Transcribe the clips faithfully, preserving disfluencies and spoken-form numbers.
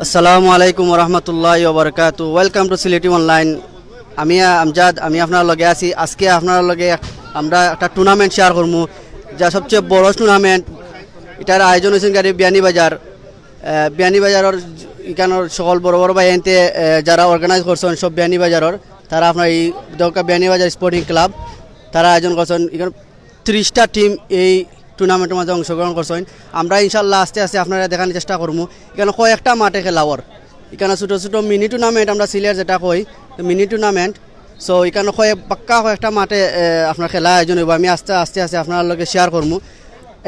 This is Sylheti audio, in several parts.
আসসালামু আলাইকুম ওয়া রাহমাতুল্লাহি ওয়া বারাকাতুহু। Welcome to সিলেটি অনলাইন। আমি, আহ, আমজাদ, আমি আপনার লগে আছি। আজকে আপনার লগে এক-, আমরা একটা টুর্নামেন্ট শেয়ার করমু, যা সবচেয়ে বড় টুর্নামেন্ট। এটার আয়োজন হয়েছে গাড়ি বিয়ানীবাজার, আহ, বিয়ানীবাজারের ইখানোর সকল বড় বড় ভাই আনতে, আহ, যারা অর্গানাইজ করছেন সব বিয়ানীবাজারের, তারা আপনার এই দৌকা বিয়ানীবাজার স্পোর্টিং ক্লাব, তারা আয়োজন করছেন। এখানে ত্রিশটা টিম এই টুর্নামেন্টের মাঝে অংশগ্রহণ করছেন। আমরা ইনশাল্লাহ আস্তে আস্তে আপনারা দেখানোর চেষ্টা করবো। এখানে কয়েকটা মাঠে খেলা ওর, এখানে ছোটো ছোটো মিনি টুর্নামেন্ট আমরা সিলেট যেটা কই, মিনি টুর্নামেন্ট। সো এখানে কয়েক, পাক্কা কয়েকটা মাঠে, এ, আপনার খেলা আয়োজন হইব। আমি আস্তে আস্তে আস্তে আপনার লগে শেয়ার করবো।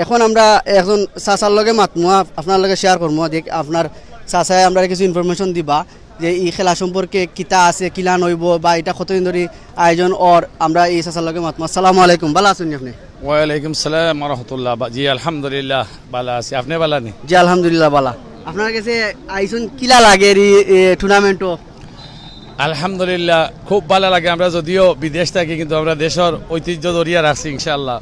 এখন আমরা একজন চাচার লগে মাতমু, আপ-, আপনার লগে শেয়ার করমু। দেখ, আপনার চাচায় আমরা কিছু ইনফরমেশন দিবা যে এই খেলা সম্পর্কে কিতা আছে, কিলান হইব বা এটা কতদিন ধরে আয়োজন ওর। আমরা এই চাচার লগে মাতমু। আসসালামু আলাইকুম, ভালো আছেন নি আপনি? ওয়ালাইকুম সালাম ওয়া রাহমাতুল্লাহ। বা-, জি, আলহামদুলিল্লাহ, ভালো আছি। আপনি ভালো নি? জি, আলহামদুলিল্লাহ, ভালো। আপনার কাছে আইসুন কিলা লাগে এই, এ, টুর্নামেন্টও? আলহামদুলিল্লাহ, খুব ভালো লাগে। আমরা যদিও বিদেশ থাকি, কিন্তু আমরা দেশের ঐতিহ্য ধরিয়া রাখছি ইনশাআল্লাহ,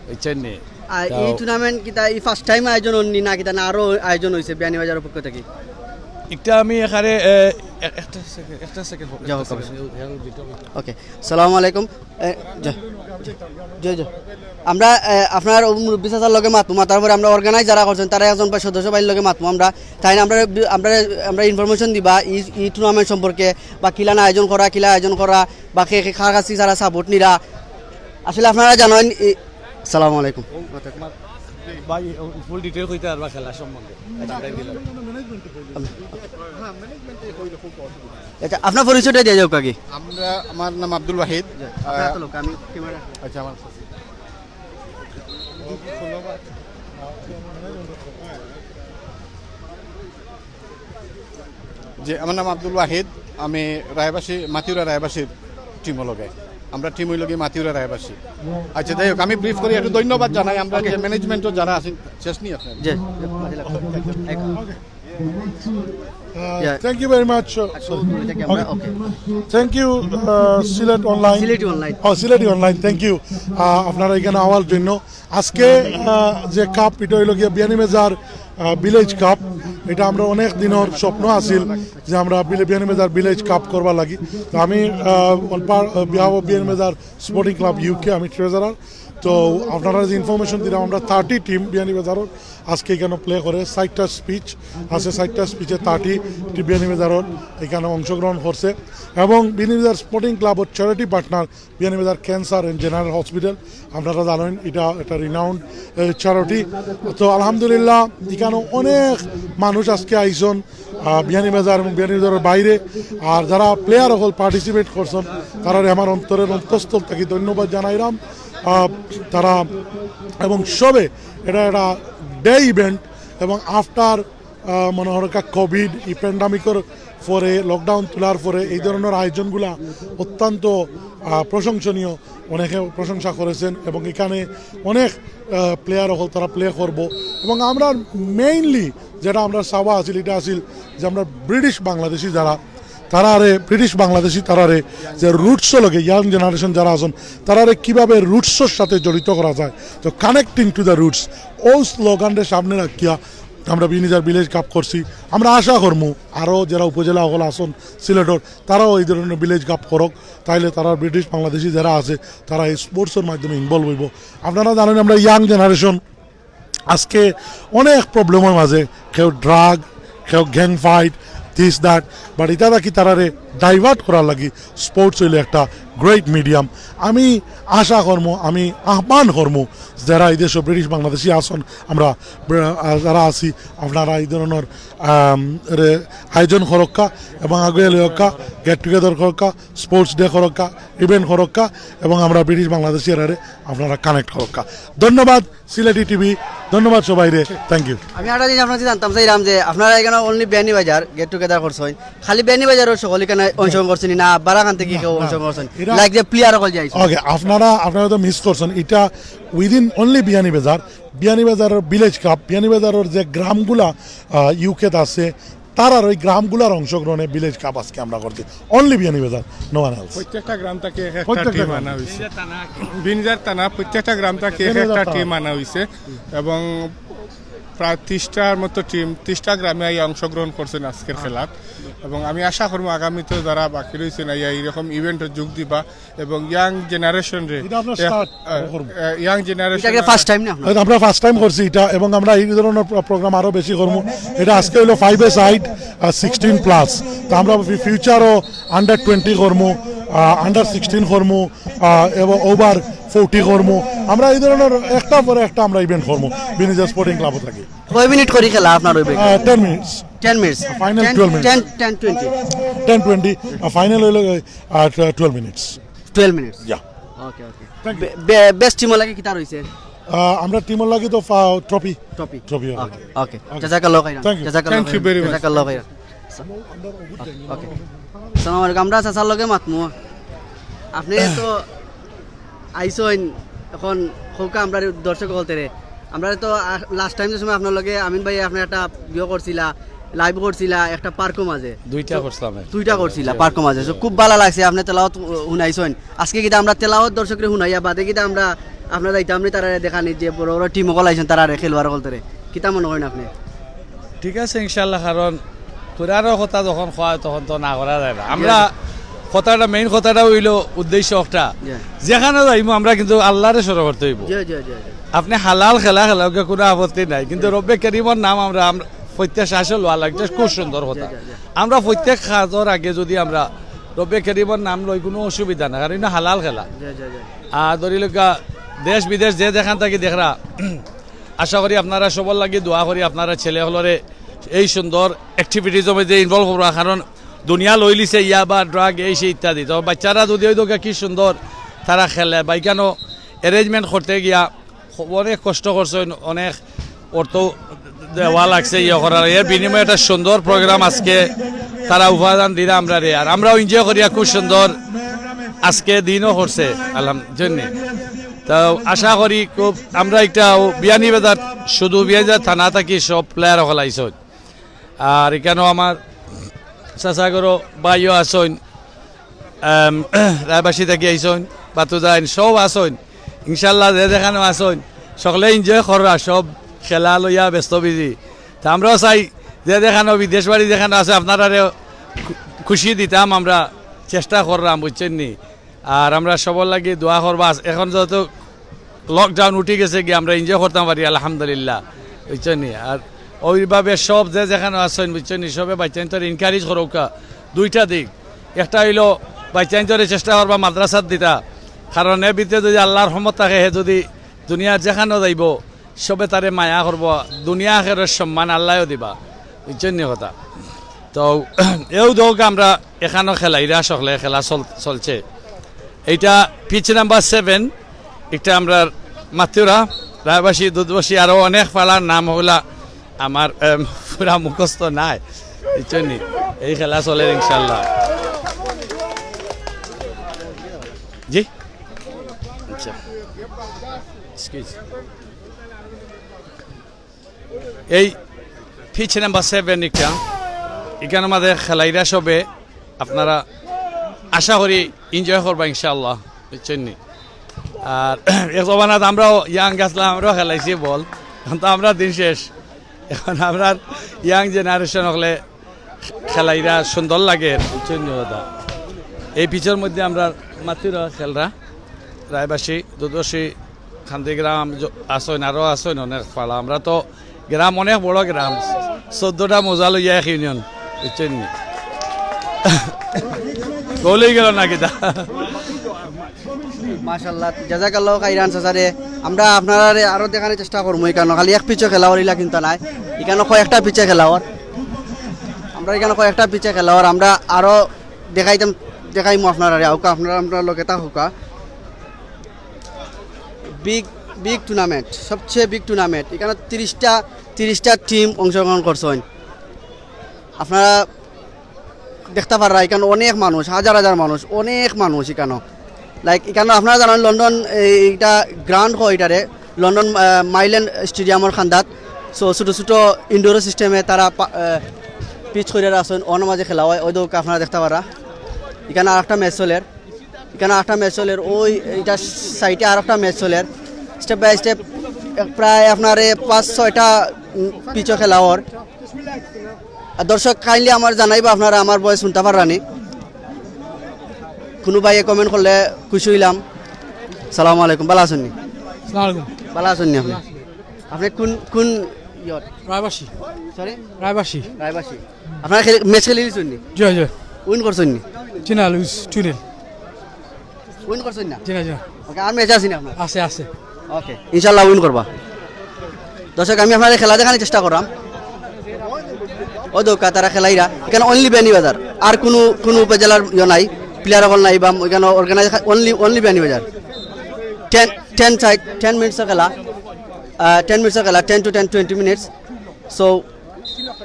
বুঝছেন নি? আর এই তো টুর্নামেন্ট কিতা এই ফার্স্ট টাইম আয়োজন হননি না কিতা, না আরো আয়োজন হইছে বিয়ানীবাজারের পক্ষ থেকে? একটা আমি এখানে, এ, এ-, একটা সেকেন্ড, একটা সেকেন্ড, যাও, একটা সেকেন্ড। ওকে, সালামু আলাইকুম। এ, যা, যা, যা, যা। আমরা, এ, আপনার ও মুরব্বী চাচার লগে মাতমু, মাতার পরে আমরা অর্গানাইজ যারা করছেন, তারা একজন বা সদস্য ভাইর লগে মাতমু আমরা। তাই না, আমরা বি-, আমরা, আমরা ইনফরমেশন দিবা ই, ই টুর্নামেন্ট সম্পর্কে, বা কিলান আয়োজন করা, কিলা আয়োজন করা, বা কে, কে কার কাছে তারা সাপোর্ট নিরা। আসলে আপনারা জানেন, ই-, সালামু আলাইকুম। ভাই, ফুল ডিটেইল কইতে পারবা খেলা সম্বন্ধে? আচ্ছা, আপনার পরিচয়টা দিয়ে যাও আগে। আমরা, আমার নাম আব্দুল ওয়াহিদ। আপনার আহ, তো লোক, আমি ক্যামেরা। আচ্ছা, আমার জি, আমার নাম আব্দুল ওয়াহিদ। আমি রায়বাসী, মাতিউরা রায়বাসীর টিম লগে। আমরা টিম হইল গিয়ে মাতিউরা রায়বাসী। আচ্ছা, যাই হোক, আমি ব্রিফ করি, একটু ধন্যবাদ জানাই আমরা ওকে। যে ম্যানেজমেন্টও যারা আছেন, শেষ নেই আপনার। জি, জি, মাঝে লাগবে। এক। Uh, Yeah. Thank you very much. Uh, আচ্ছা, sorry. ওইটা কি আমরা? Okay. Okay. Thank you, uh, Sylhet online. Sylheti online. ও, Sylheti online, thank you. Uh, আপনারা এখানে আওয়ার জন্য। আজকে, uh, যে কাপ, এটা হইল গিয়া বিয়ানীবাজার, uh, ভিলেজ কাপ। এটা আমরা অনেক দিনের স্বপ্ন আছিল যে আমরা বিলে-, বিয়ানীবাজার ভিলেজ কাপ করবার লাগি। তো আমি, uh, on par, uh, behalf of Beanibazar sporting club UK, আমি ট্রেজারার। তো আপনারা যে ইনফরমেশন দিলাম, আমরা থার্টি টিম বিয়ানীবাজারর আজকে এখানে প্লে করে, ষাটটা স্পিচ আছে, ষাটটা স্পিচে থার্টি টিম বিয়ানীবাজারর এখানে অংশগ্রহণ করছে। এবং বিয়ানীবাজার স্পোর্টিং ক্লাবর charity partner Beanibazar cancer and general hospital, আপনারা জানেন এটা একটা রিনাউন্ড চ্যারিটি। তো আলহামদুলিল্লাহ, এখানে অনেক মানুষ আজকে আইসন, আহ, বিয়ানীবাজার এবং বিয়ানীবাজারের বাইরে। আর যারা প্লেয়ার অকল পার্টিসিপেট করছেন, তারারে আমার অন্তরের অন্তঃস্থল থাকি ধন্যবাদ জানাইলাম। আহ, তারা এবং সবে এটা একটা ডে ইভেন্ট এবং আফটার, আহ, মনে হয় কোভিড, এই প্যান্ডামিকের পরে, লকডাউন তোলার পরে এই ধরনের আয়োজনগুলা অত্যন্ত, আহ, প্রশংসনীয়। অনেকে প্রশংসা করেছেন এবং এখানে অনেক, আহ, প্লেয়ার অকল তারা প্লে করব। এবং আমরা মেইনলি যেটা আমরা চাওয়া আছিল, এটা আছিল যে আমরা ব্রিটিশ বাংলাদেশি যারা, তারারে, ব্রিটিশ বাংলাদেশি তারারে যে রুটসর লগে ইয়াং জেনারেশন যারা আছেন, তারারে কিভাবে রুটসর সাথে জড়িত করা যায়। তো কানেক্টিং টু দ্য রুটস, ও স্লোগানটা সামনে রাখিয়া আমরা বিয়ানীবাজার ভিলেজ কাপ করছি। আমরা আশা করমু আরও যারা উপজেলা অকল আছেন সিলেটর, তারাও এই ধরনের ভিলেজ কাপ করক, তাইলে তারা ব্রিটিশ বাংলাদেশি যারা আছে, তারা এই স্পোর্টসের মাধ্যমে ইনভলভ হইব। আপনারা জানেন, আমরা ইয়াং জেনারেশন আজকে অনেক প্রবলেমের মাঝে, কেউ ড্রাগ, কেউ gang fight, this that, but এটা থাকি তারারে ডাইভার্ট করার লাগি স্পোর্টস হইলে একটা গ্রেট মিডিয়াম। আমি আশা করমু, আমি আহ্বান করমু, যারা এই দেশে ব্রিটিশ বাংলাদেশি আছেন, আমরা ব্র-, আহ, যারা আছি, আপনারা এই ধরনের, আম, রে-, আয়োজন করক্কা এবং আগে লইক্কা, গেট টুগেদার করক্কা, স্পোর্টস ডে করক্কা, ইভেন্ট করক্কা এবং আমরা ব্রিটিশ বাংলাদেশি এরারে আপনারা কানেক্ট করক্কা। ধন্যবাদ সিলেটি টিভি, ধন্যবাদ সবাইরে, থ্যাংক ইউ। আমি একটা জিনিস আপনার কাছে জানতাম চাইলাম যে আপনারা এখানে অনলি বিয়ানীবাজার গেট টুগেদার করছেন, খালি বিয়ানীবাজারর সকল এখানে অংশগ্রহণ করছেন না, বারাখান থেকে কেউ না, অংশগ্রহণ করছেন? এরা লাইক যে প্লেয়ার অকল যাইছে। ওকে, আপনারা, আপনারা তো মিস করছেন, এটা উইদিন অনলি বিয়ানীবাজার, বিয়ানীবাজারর ভিলেজ কাপ, বিয়ানীবাজারর যে গ্রামগুলা, আহ, ইউকেত আছে, তারার ওই গ্রামগুলার অংশগ্রহণে ভিলেজ কাপ আজকে আমরা করছি, অনলি বিয়ানীবাজার, নো ওয়ান এলস। প্রত্যেকটা গ্রাম থেকে এক একটা প্রত্যেকটা টিম গ্রাম। আনা হয়েছে। বিয়ানীবাজার থানা, প্রত্যেকটা গ্রাম থেকে এক বিয়ানীবাজার একটা থানা। টিম আনা হয়েছে এবং প্রায় তিরিশটার মতো টিম, তিরিশটা গ্রামে আইয়া অংশগ্রহণ করছইন আজকের খেলাত। এবং আমি আশা করমু আগামীতেও যারা বাকি রইছইন আইয়া এইরকম ইভেন্টও যোগ দিবা এবং ইয়াং জেনারেশনরে, এটা আপনার এ, start এ, করমু। এ, ইয়াং জেনারেশন এটা কি first time না আপনার? আমরা ফার্স্ট টাইম করছি এটা, এবং আমরা এই ধরনের প্র-, প্রোগ্রাম আরো বেশি করমু। এটা আজকে হইলো ফাইভ এ সাইড আর সিক্সটিন প্লাস। তো আমরা ফি-, ফিউচারও আন্ডার টোয়েন্টি করমু, আহ, আন্ডার সিক্সটিন করমু, আহ, এবং ওভার ফোর্টি করমু। আমরা এই ধরনের একটার পরে একটা আমরা ইভেন্ট করমু বিনিজা স্পোর্টিং ক্লাব থাকি। কয় মিনিট করি খেলা আপনার ওই ব্যাগে? Ten minutes. Ten minutes. Final twelve minutes. Ten, ten twenty. Ten twenty. Final হইলো twelve minutes. Twelve minutes. Yeah. Okay, okay. Thank you. Best টিমর লাগি কিতা রইছে? আহ, আমরা টিমর লাগি তো ট্রফি। ট্রফি। ট্রফি হবে। ওকে, ওকে। ওকে। জাযাকাল্লাহু খাইরান। Thank you. জাযাকাল্লাহু Thank you খাইরান। Very much. জাযাকাল্লাহু খাইরান। ওকে। আসসালামু আলাইকুম। আমরা চাচার লগে মাতমু। আপনি তো আইছইন, এখন কউক্কা আমরা দর্শক হকলরে। আমরা তো লাস্ট টাইম যে সময় আপনার লগে আমিন ভাই আপনি একটা ভিডিও করছিলা, লাইভ করছিলা একটা পার্কর মাঝে। দুইটা তো করছিলাম। দুইটা করছিলা জি, পার্কর মাঝে। জি। তো খুব ভালা লাগছে, আপনি তেলাওয়াত, আহ, হুনাইছইন। আজকে কিতা আমরা তেলাওয়াত দর্শকরে হুনাইয়া বাদে কিতা আমরা আপনারা যাইতাম নি তারারে দেখানি যে বড় বড় টিম হকল আইছইন তারারে খেলোয়াড় হকলরে। কিতা মনে করেন আপনি? ঠিক আছে, ইনশাআল্লাহ, কারণ পুরানো কথা যখন কয়, তখন তো না করা যায় না। আমরা জি। কথাটা, মেইন কথাটা হইলো উদ্দেশ্য একটা। জি। যেখানো যাইমু, আমরা কিন্তু আল্লাহরে স্মরণ করতে হইব। জি, জি, জি, জি। আপনি হালাল খেলা খেলা, ওকে কোনো আপত্তি নাই, কিন্তু জি। রব্বে করিমর নাম আমরা, আমরা প্রত্যেক শ্বাসে লওয়া লাগছে, খুব সুন্দর কথা। জি, জি, জি। আমরা প্রত্যেক কাজর আগে যদি আমরা রব্বে করিমর নাম লই, কোনো অসুবিধা না, কারণ এটা হালাল খেলা। জি, জি, জি। আর ধরি লউক্কা, দেশ বিদেশ যে যেখান থাকি দেখরা, আশা করি আপনারা সবর লাগি দোয়া করি, আপনারা ছেলে হকলরে এই সুন্দর অ্যাক্টিভিটিজর মধ্যে ইনভলভ করবা, কারণ দুনিয়া লইলিছে ইয়াবা, ড্রাগ, এই সেই ইত্যাদি। তো বাচ্চারা যদি ওই দোকে কি সুন্দর তারা খেলে, বা ইখানো অ্যারেঞ্জমেন্ট করতে গিয়া অনেক কষ্ট করছইন, অনেক অর্থ দেওয়া লাগছে ইয়ে করার, এর বিনিময়ে একটা সুন্দর প্রোগ্রাম আজকে তারা উপাদান দিরা আমরারে, আর আমরাও এনজয় করিয়া খুব সুন্দর আজকে দিনও করছে আলহামদুলিল্লাহ। তো আশা করি খুব, আমরা একটা বিয়ানীবাজার, শুধু বিয়ানীবাজার থানা থাকি সব প্লেয়ার হকল আইছইন। আর ইখানো আমার চাচাগরও ভাইও আছইন, আম, রায়বাসী থাকি আইছইন, বাতুজাইন সব আছইন। ইনশাআল্লাহ যে যেখানো আছইন, সকলে এনজয় কররা, সব খেলা লইয়া ব্যস্ত বিজি। তা আমরাও চাই যে যেখানো বিদেশ বাড়ি যেখানো আছে আপনারারে খু-, খুশি দিতাম, আমরা চেষ্টা কররাম, বুঝছইন নি? আর আমরা সবর লাগি দোয়া করবা। এখন যত লকডাউন উঠি গেছে গিয়া, আমরা এনজয় করতাম পারি, আলহামদুলিল্লাহ, বুঝছইন নি? আর ওইভাবে সব যে যেখানো আছইন, বুঝছইন নি, সবে বাচ্চাইন্তরে এনকারেজ করউক্কা দুইটা দিক। একটা হইলো বাচ্চাইন্তরে চেষ্টা করবা মাদ্রাসাত দিতা, কারণ এর ভিতরে যদি আল্লাহর রহমত থাকে, হে যদি দুনিয়ার যেখানো যাইব, সবে তারে মায়া করব, দুনিয়া আখেরাত সম্মান আল্লায়ও দিবা, বুঝছইন নি কথা? তো এও দোক আমরা এখানো খেলাইরা সকলে খেলা চল-, চলছে। এইটা পিচ নাম্বার সেভেন, একটা আমরা মাতুরা, রায়বাসী, দুধবাসী, আরো অনেক পাড়ার নাম হইলা আমার, এম, পুরা মুখস্থ নাই, বুঝছইন নি? এই খেলা চলে ইনশাল্লাহ। জি, আচ্ছা, এক্সকিউজ। এই পিচ নাম্বার সেভেন একটা, ইখানো মাঝে খেলাইরা সবে, আপনারা আশা করি এনজয় করবা ইনশাআল্লাহ, বুঝছইন নি? আর এক জমানাত আমরাও ইয়াং আছলাম, আমরাও খেলাইছি বল, এখন তো আমরার দিন শেষ, এখন আমরার ইয়াং জেনারেশন হকলে খেলাইরা সুন্দর লাগে, বুঝছইন নি কথা? এই পিচর মধ্যে আমরা মাতুরা খেলরা, রায়বাসী, দুধবাসী, খান্দি গ্রাম জ-, আছইন, আরো আছইন অনেক পাড়া। আমরা তো গ্রাম অনেক বড় গ্রাম, চৌদ্দটা মৌজা লইয়া এক ইউনিয়ন, বুঝছইন নি? গোল অই গেল না কিতা? মাশাআল্লাহ, জাযাকাল্লাহু খাইরান চাচারে। আমরা আপনারারে আরো দেখানির চেষ্টা করমু, ইখানো খালি এক পিচো খেলা অর ইলা কিন্তু নায়, ইখানো কয়েকটা পিচে খেলা অর। আমরা ইখানো কয়েকটা পিচে খেলা অর, আমরা আরো দেখাইতাম, দেখাইমু আপনারারে, আউক্কা আপনারা আমরার লগে থাকউক্কা। বিগ, বিগ টুর্নামেন্ট, সবচেয়ে বিগ টুর্নামেন্ট। ইখানো তিরিশটা, তিরিশটা টিম অংশগ্রহণ করছইন। আপনারা দেখতা পাররা, ইখানো অনেক মানুষ, হাজার হাজার মানুষ, অনেক মানুষ ইখানো। লাইক, ইখানো আপনারা জানইন, লন্ডন, এই, ইটা গ্রাউন্ড কয় ইটারে, লন্ডন, আহ, মাইলেন স্টেডিয়ামর কান্দাত। So, ছোটো ছোটো ইনডোর সিস্টেমে তারা পা-, আহ, পিচ করিয়া রাখছইন, অনর মাঝে খেলা অয়, ওই দেখউক্কা আপনারা দেখতা পাররা। ইখানো আরেকটা ম্যাচ চলের। ইখানো আরেকটা ম্যাচ চলের, ওই ইটার সাইডে আরেকটা ম্যাচ চলের। Step by step প্রায় আপনার এ পাঁচ ছয়টা পিচও খেলা অর। আর দর্শক, কাইন্ডলি আমার জানাইবা, আপনারা আমার ভয়েস হুনতা পাররা নি? কুনু ভাইয়ে কমেন্ট করলে খুশি অইলাম। সালামু আলাইকুম, ভালা আছইন নি? আসসালামু আলাইকুম। ভালা আছইন নি আপনে? আপনে কুন, কুন ইয়ত? রায়বাসী। সরি? রায়বাসী। রায়বাসী। আপনারা ম্যাচ খেলিলিছইন নি? জি, জি। উইন করছইন নি? জি না, লুজ, টু নীল। উইন করছইন না? জি না, জি না। ওকে, আর ম্যাচ আছে নি আপনার? আছে, আছে। ওকে, ইনশাআল্লাহ উইন করবা। দর্শক, আমি আপনারে খেলা দেখানির চেষ্টা কররাম। অউ দেখউক্কা, তারা খেলাইরা। ইখানো only বিয়ানীবাজার, আর কুনু, কুনু উপজেলার ইয়ে নাই, প্লেয়ার অকল নাই, বা ইখানো organize, only, only Beanibazar. Ten, ten side, ten মিনিটসর খেলা, আহ, টেন মিনিটসর খেলা, ten to ten, twenty minutes। So,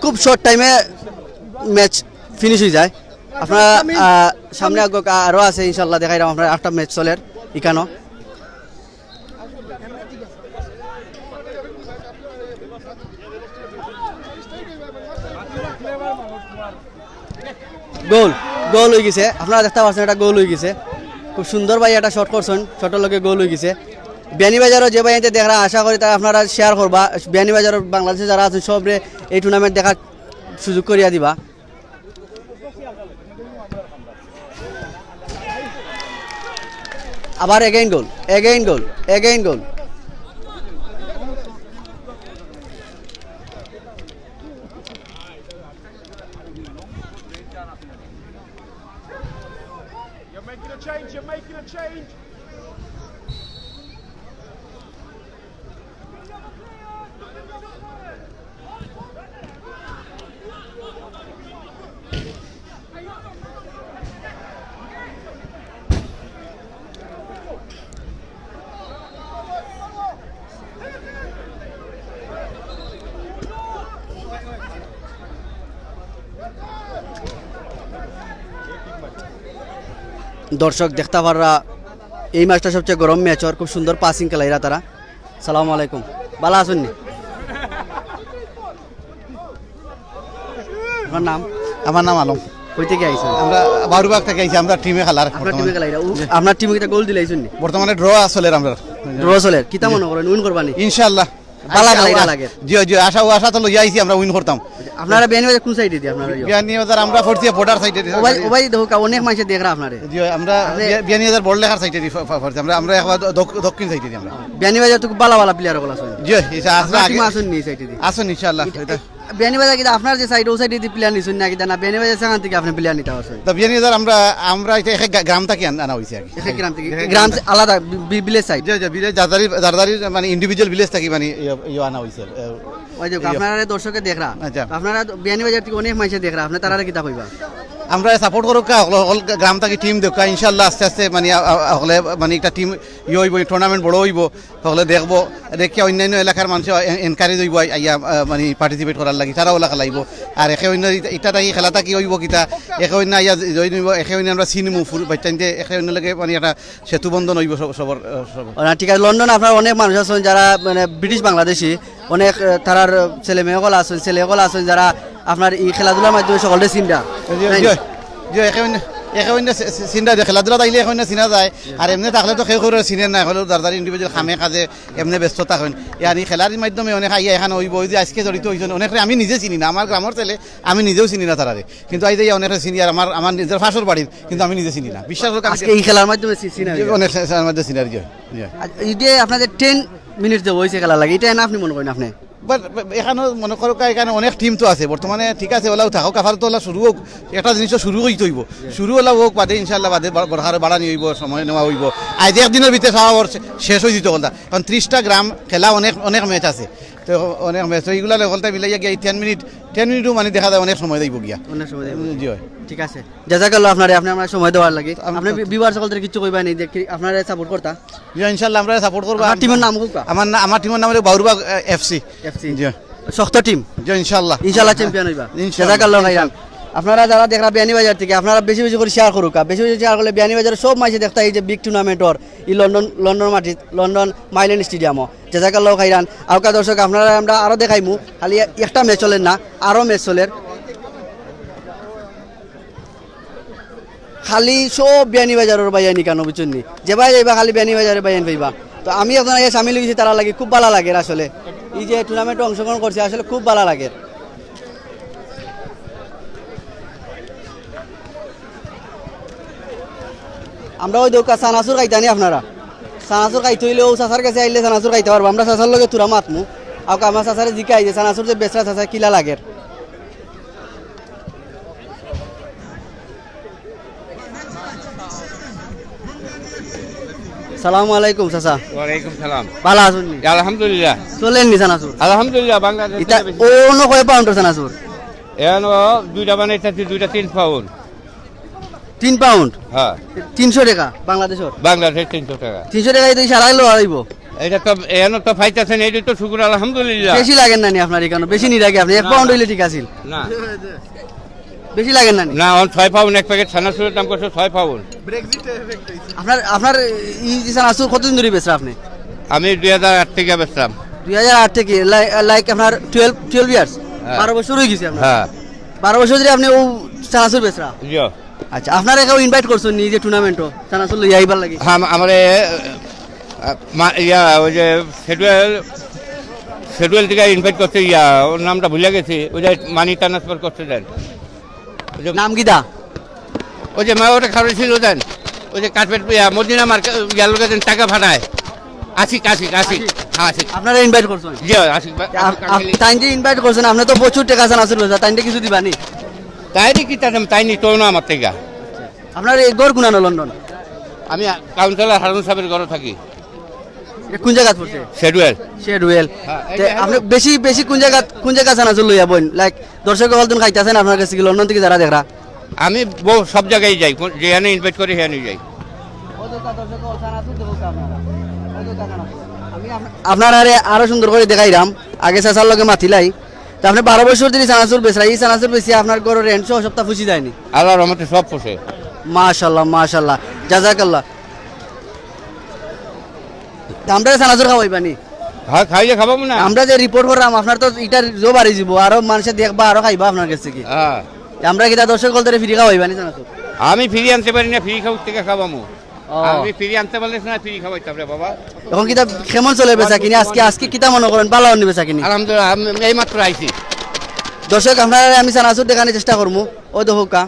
খুব শর্ট টাইমে ম্যাচ ফিনিশ অই যায়। আপনারা, আহ, সামনে আগুক আরো আছে, ইনশাআল্লাহ দেখাইরাম আপনারে। আরেকটা ম্যাচ চলের ইখানো। গোল, গোল অই গেছে। আপনারা দেখতা পারছইন, একটা গোল অই গেছে। খুব সুন্দর ভাই একটা শট করছইন, শটর লগে গোল অই গেছে। বিয়ানীবাজারো যে ভাইয়াইন্তে দেখরা, আশা করি তারা আপনারা শেয়ার করবা। বিয়ানীবাজারো বাংলাদেশে যারা আছইন, সবরে এই টুর্নামেন্ট দেখার সুযোগ করিয়া দিবা। আবার again গোল, again গোল, again গোল। You're making a change, you're making a change. দর্শক দেখতা পাররা, এই ম্যাচটা সবচেয়ে গরম ম্যাচ অর, খুব সুন্দর পাসিং খেলাইরা তারা। সালামু আলাইকুম, ভালা আছইন নি? আপনার নাম? আমার নাম আলম। কই থাকি আইছইন? আমরা বারুবাগ থাকি আইছি, আমরা টিমে খেলার আপনার বর্তমানে। টিমে খেলাইরা? উ, জি। আপনার টিমে কিতা গোল দিলাইছইন নি? বর্তমানে ড্র চলের আমরার। ড্র চলের? কিতা জি। মনো করইন, উইন করবা নি? ইনশাআল্লাহ। ভালা আশা, খেলাইরা আশা, লাগে। জি, জি, আশা, আশা তো লইয়া আইছি আমরা উইন করতাম। আপনারা বিয়ানীবাজার কুন সাইডেদি আপনারা? বিয়ানীবাজার আমরা পড়ছি বর্ডার সাইডে। ও ভাই, ও ভাই, দেখউক্কা, অনেক মানষে দেখরা আপনারে। জি, আমরা আপনি বিয়া-, বিয়ানীবাজার বড়লেখার সাইডেদি ফ-, ফ-, পড়ছি। আমরা, আমরা একবার দ-, দক-, দক্ষিণ সাইডেদি আমরা। বিয়ানীবাজার তো খুব ভালা ভালা প্লেয়ার অকল আছইন। জি, ইনশাআল্লাহ, আপনার আগে টিমে আছইন নি এই সাইডেদি? আছইন ইনশাআল্লাহ। এটা, এটা বিয়ানীবাজার কিতা আপনার যে সাইড, ও সাইডেদি প্লেয়ার নিছইন না কিতা না? বিয়ানীবাজার সেখান থাকি আপনে প্লেয়ার নিতা পারছইন? তো বিয়ানীবাজার আমরা, আমরা এটা এক এক গা-, গ্রাম থাকি আন-, আনা অইছে আর কি। এক এক গ্রাম থাকি? এক এক গ্রাম গ্রাম। আলাদা, ভি-, ভি-, ভিলেজ সাইড? জি, জি, ভিলেজ, যার যার, যার যার মানে ইন্ডিভিজুয়াল ভিলেজ থাকি মানে ইয়ে, ইয়ে আনা অইছে। ওই দেখো, জি। আপনারা দর্শকে দেখরা। আচ্ছা। আপনারা তো বিয়ানীবাজার থাকি অনেক মানষে দেখরা, আপনে তারারে কিতা কইবা? আমরা সাপোর্ট করউক্কা, হকল, হকল গ্রাম থাকি টিম দেউক্কা, ইনশাআল্লাহ আস্তে আস্তে মানে, আ, আ, হকলে মানে একটা টিম ইয়ে অইবো, টুর্নামেন্ট বড় অইবো, হকলে দেখবো, দেখিয়া অন্যান্য এলাকার মানষে এন-, এনকারেজ অইবো আই-, আইয়া, আ, মানে পার্টিসিপেট করার লাগি, তারাও অলা খেলাইবো। আর একে অন্য ইটা, ইটা থাকি খেলা থাকি অইবো কিতা, একে অন্য আইয়া জয়েন অইবো, একে অন্য আমরা চিনমু, ফুল বাইচ্চাইন্তে একে অন্য লগে মানে একটা সেতু বন্ধন অইবো সব, সবর, আহ, সবর। ও না, ঠিক আছে। লন্ডন আপনার অনেক মানুষ আছইন যারা মানে ব্রিটিশ বাংলাদেশি, অনেক, আহ, তারার ছেলে মেয়ে অকল আছইন, ছেলে অকল আছইন যারা আপনার এই খেলাধুলার মাধ্যমে সকলরে চিনরা। জি, জি, জি, একে অন্য, একে অন্য চি-, চি-, চিনরা যে খেলাধুলাত আইলে একে অন্য চিনা যায়। আর এমনে থাকলে তো কেউ কেউরে চিনে না, হলেও যার যার ইন্ডিভিজুয়াল কামে কাজে এমনে ব্যস্ত থাকইন। ইয়ানি খেলার মাধ্যমে অনেক আইয়া এখানো অইবো, ওই যে আজকে জড়িত অইছইন, অনেকরে আমি নিজে চিনি না, আমার গ্রামর ছেলে, আমি নিজেও চিনি না তারারে। কিন্তু আইজ আইয়া অনেকরে চিনি, আর আমার, আমার নিজর পাশর বাড়ির, কিন্তু আমি নিজে চিনি না। বিশ্বাস করউক্কা, আমি আজকে এই খেলার মাধ্যমে চি-, চিনা জি, অইলো। অনেক খেলার মাধ্যমে চিনার, জি, জি। আর এই যে আপনাদের টেন মিনিট যে অইছে খেলার লাগি, ইটা এনে আপনে মনো করইন আপনে? But, but এখানো মনো করউক্কা, এখানো অনেক টিম তো আছে বর্তমানে, ঠিক আছে, অলাউ থাকউক, আপাতত অলা শুরু অউক, একটা জিনিস তো শুরু অইতে অইবো। শুরু অলা অউক, বাদে ইনশাআল্লাহ বাদে বার-, বারহারে বাড়ানি অইবো, সময় নেওয়া অইবো। আইজ এক দিনর ভিতরে সারা ওর শে-, শেষ অই যিতো অকলতা, কারণ ত্রিশটা গ্রাম খেলা অনেক, অনেক ম্যাচ আছে। তো অনেক ম্যাচ, তো ইগুলা অকলতা মিলাইয়া গিয়া এই টেন মিনিট, টেন মিনিটও মানে দেখা যায় অনেক সময় যাইবো গিয়া। অনেক সময় যাইবো। জি, অয়। ঠিক আছে। জাযাকাল্লাহ আপনারে, আপনে আমরারে সময় দেওয়ার লাগি। আমি আপনে তো ভিউয়ার্স অকলরে কিচ্ছু কইবা নি যে কি আপনারে সাপোর্ট করতা? জি, ইনশাআল্লাহ, আমরারে সাপোর্ট করবা। আপনার টিমর নাম কউক্কা? আমার না-, আমার টিমর নাম অইলো বাউরবাগ, আহ, এফসি। এফসি। জি। শক্ত টিম। জি, ইনশাআল্লাহ। ইনশাআল্লাহ চ্যাম্পিয়ন অইবা। ইনশাআল্লাহ। জাযাকাল্লাহ খাইরান। ইনশাআল্লাহ। আপনারা যারা দেখরা বিয়ানীবাজার থাকি, আপনারা বেশি বেশি করি শেয়ার করউক্কা। বেশি বেশি শেয়ার করলে বিয়ানীবাজারর সব মানষে দেখতা এই যে big tournament or, E London, London মাটিত, লন্ডন মাইলেন স্টেডিয়ামো। জাযাকাল্লাহ খাইরান। আউক্কা দর্শক, আপনারারে আমরা আরো দেখাইমু। খালি একটা ম্যাচ চলের না, আরো ম্যাচ চলের। খালি সব বিয়ানীবাজারর ভাইয়াইন ইখানো, বুঝছইন নি? যেবায় যাইবা খালি বিয়ানীবাজারর ভাইয়াইন পাইবা। তো আমি একজন আইয়া সামিল অইছি, তারা লাগি খুব ভালা লাগের আসলে। এই যে টুর্নামেন্টে অংশগ্রহণ করছি, আসলে খুব ভালা লাগের। আমরা ওই দোকা চানাচুর খাইতানি আপনারা। চানাচুর খাইতে অইলে ও চাচার গেছে আইলে চানাচুর খাইতা পারবা। আমরা চাচার লগে থুড়া মাতমু। আউক্কা আমার চাচারে জিকাই যে চানাচুর যে বেচরা চাচা কিলা লাগের। সালামু আলাইকুম চাচা। ওয়ালাইকুম সালাম। ভালা আছইন নি? আলহামদুলিল্লাহ। চলের নি চানাচুর? আলহামদুলিল্লাহ, বাংলাদেশ ইতা থেকে বেশি। অনো কয় পাউন্ডর চানাচুর? এনো দুইটা বানাইতাছি, দুইটা তিন পাউন্ড। তিন পাউন্ড? হ্যাঁ। তিনশো টেকা বাংলাদেশর? বাংলাদেশ তিনশো টেকা। তিনশো টেকায় তো সারা লওয়া অইবো। এটা তো, এনো তো পাইতাছেন, এইটা তো শুকুর আলহামদুলিল্লাহ। বেশি লাগের না নি আপনার ইকানো? বেশি নি লাগে আপনে? এক না, পাউন্ড না। অইলে ঠিক আছিল। না। বেশি লাগের না নি? না, অন ছয় পাউন্ড এক প্যাকেট চানাচুরের দাম করছে ছয় পাউন্ড। আপনার, আপনার ই যে চানাচুর কতদিন ধরি বেচরা আপনে? আমি দুই হাজার আট থেকে বেচতাম। দুই হাজার আট থেকে, লাই-, লাইক আপনার টুয়েলভ, টুয়েলভ ইয়ার্স? হ্যাঁ। বারো বছর অই গেছে আপনার? হ্যাঁ। বারো বছর ধরি আপনে ও চানাচুর বেচরা? জি। আচ্ছা, আপনারে কেউ ইনভাইট করছইন নি যে টুর্নামেন্টো চানাচুর লইয়া আইবার লাগি? হ্যাঁ, আম-, আমারে, আহ, মা-, ইয়া, ওই যে শেডুয়েল, শেডুয়েল থেকে ইনভাইট করছে, ইয়া, ওর নামটা ভুলে গেছি, ওই যে মানি ট্রান্সফার করছে দেন। ওই যে নাম কিতা? ওই যে মা ওটা খাওয়াই ছিল দেন, ওই যে কার্পেট, ইয়া, মদিনা মার্কেট, ইয়ার লগে দেন টাকা ফাটায়। আশিক, আশিক, আশিক। আশিক। হ্যাঁ, আশিক। আপনারে ইনভাইট করছইন? জি, আশিক ভাই, আপ-, আশিক আপ-, আঙ্কেল। তাইন যে ইনভাইট করছইন, আপনে তো প্রচুর টেকা চানাচুর বেচরা, তাইনরে কিছু দিবা নি? তাইরে কি চাইতাম, তাই নিতো না আমার থেকে। আপনার এই ঘর কোনানো লন্ডন? আমি কাউন্সিলর হারুন সাহেবের ঘরে থাকি। এটা কোন জাগাত পড়ছে? শেডুয়েল। শেডুয়েল। হ্যাঁ, তে এটা আপনে বেশি, বেশি কোন জাগাত, কোন জাগাত চানাচুর লইয়া বইন? লাইক, দর্শক অকল তুন খাইতাছেন আপনার গেছে কি, লন্ডন থেকে যারা দেখরা? আমি বহু সব জায়গায় যাই, কোন, যেখানে ইনভাইট করে সেখানে যাই। আমি আপ-, আপনারারে আরো সুন্দর করি দেখাইরাম, আগে চাচার লগে মাতিলাই। তে আপনে বারো বছর ধরি চানাচুর বেচরা, ই চানাচুর বেচিয়া আপনার ঘরর রেন্ট সহ সবটা ফুষি যায় নি? আল্লাহর রহমতে সব ফুষে। মাশাআল্লাহ, মাশাআল্লাহ, জাযাকাল্লাহ। তে আমরারে চানাচুর খাওয়াইবা নি? হ্যাঁ, খাইলে খাবামু না। আমরা যে রিপোর্ট কররাম, আপনার তো ইটার জো বাড়ি যিবো, আরো মানষে দেখবা, আরো খাইবা আপনার গেছ থাকি। হ্যাঁ। তে আমরা কিতা দর্শক অকলরে ফ্রি খাওয়াইবা নি চানাচুর? আমি ফ্রি আনতে পারি না, ফ্রি খাওয়ার থেকে খাবামু। ও। আমি ফ্রি আনতে পারলে না, ফ্রি খাওয়াইতাম রে বাবা। এখন কিতা কেমন চলে বেচা কিনি? আজকে, আজকে কিতা মনে করেন, ভালা অইনি বেচা কিনি? আলহামদুলিল্লাহ, আমি এই মাত্র আইছি। দর্শক, আপনারারে আমি চানাচুর দেখানির চেষ্টা করমু। ও দেখউক্কা,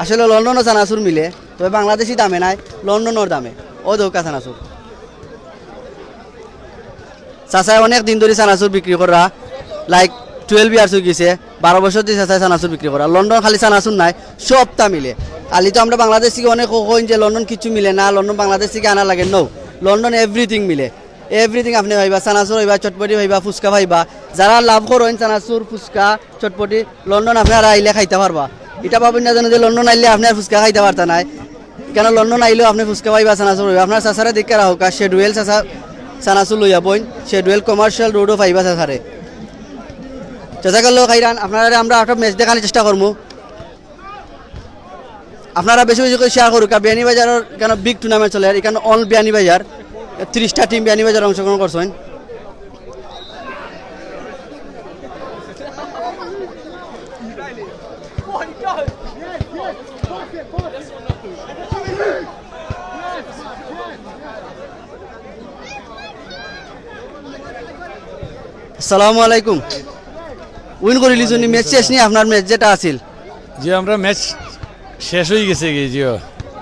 আসলে লন্ডনও চানাচুর মিলে, তবে বাংলাদেশি দামে নায়, লন্ডনর দামে। ও দেখউক্কা চানাচুর। চাচায় অনেক দিন ধরি চানাচুর বিক্রি কররা, লাইক, টুয়েলভ ইয়ার্স অই গেছে, বারো বছর ধরি চাচায় চানাচুর বিক্রি কররা। লন্ডন খালি চানাচুর নায়, সবটা মিলে। খালি তো আমরা বাংলাদেশ থাকি অনেক কইন যে লন্ডন কিচ্ছু মিলে না, লন্ডন বাংলাদেশ থাকি আনা লাগে, no, লন্ডন এভরিথিং মিলে, এভরিথিং আপনে পাইবা, চানাচুর পাইবা, চটপটি পাইবা, ফুচকা পাইবা। যারা লাভ করইন চানাচুর, ফুচকা, চটপটি, লন্ডন আপনারা আইলে খাইতা পারবা। ইটা ভাবইন না যেন যে লন্ডন আইলে আপনে আর ফুচকা খাইতা পারতা নায়। কেন লন্ডন আইলেও আপনে ফুচকা পাইবা, চানাচুর পাইবা। আপনার চাচারে দেখিয়া রাখউক্কা, শেডুয়েল চাচা চানাচুর লইয়া বইন, শেডুয়েল কমার্শিয়াল রোডও পাইবা চাচারে। জাযাকাল্লাহু খাইরান, আপনারারে আমরা একটা ম্যাচ দেখানির চেষ্টা করমু। আপনারা বেশি বেশি করি শেয়ার করউক্কা। বিয়ানীবাজারর ইকানো বিগ টুর্নামেন্ট চলের, ইকানো অল বিয়ানীবাজার, ত্রিশটা টিম বিয়ানীবাজার অংশগ্রহণ করছইন। আসসালামু আলাইকুম। উইন করিলিছইন নি, ম্যাচ শেষ নি আপনার, ম্যাচ যেটা আছিল? জি, আমরা ম্যাচ শেষ অই গেছে গি, জি।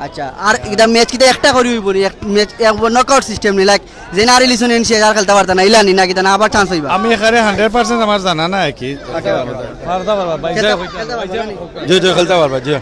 আচ্ছা, আর ইটা ম্যাচ কিতা একটা করি অইবো নি? এক ম্যাচ, এক নকআউট সিস্টেম নি, লাইক, যেন হারিলিছইন এন শেষ, আর খেলতা পারতা না, ইলা নি না কিতা, না আবার চান্স অইবা? আমি এখানে হান্ড্রেড পারসেন্ট আমার জানা না আর কি। আচ্ছা। পারতা পারবা, ভাই, খেলতা, খেলতা পারবা না নি? জি, জি, খেলতা পারবা, জি।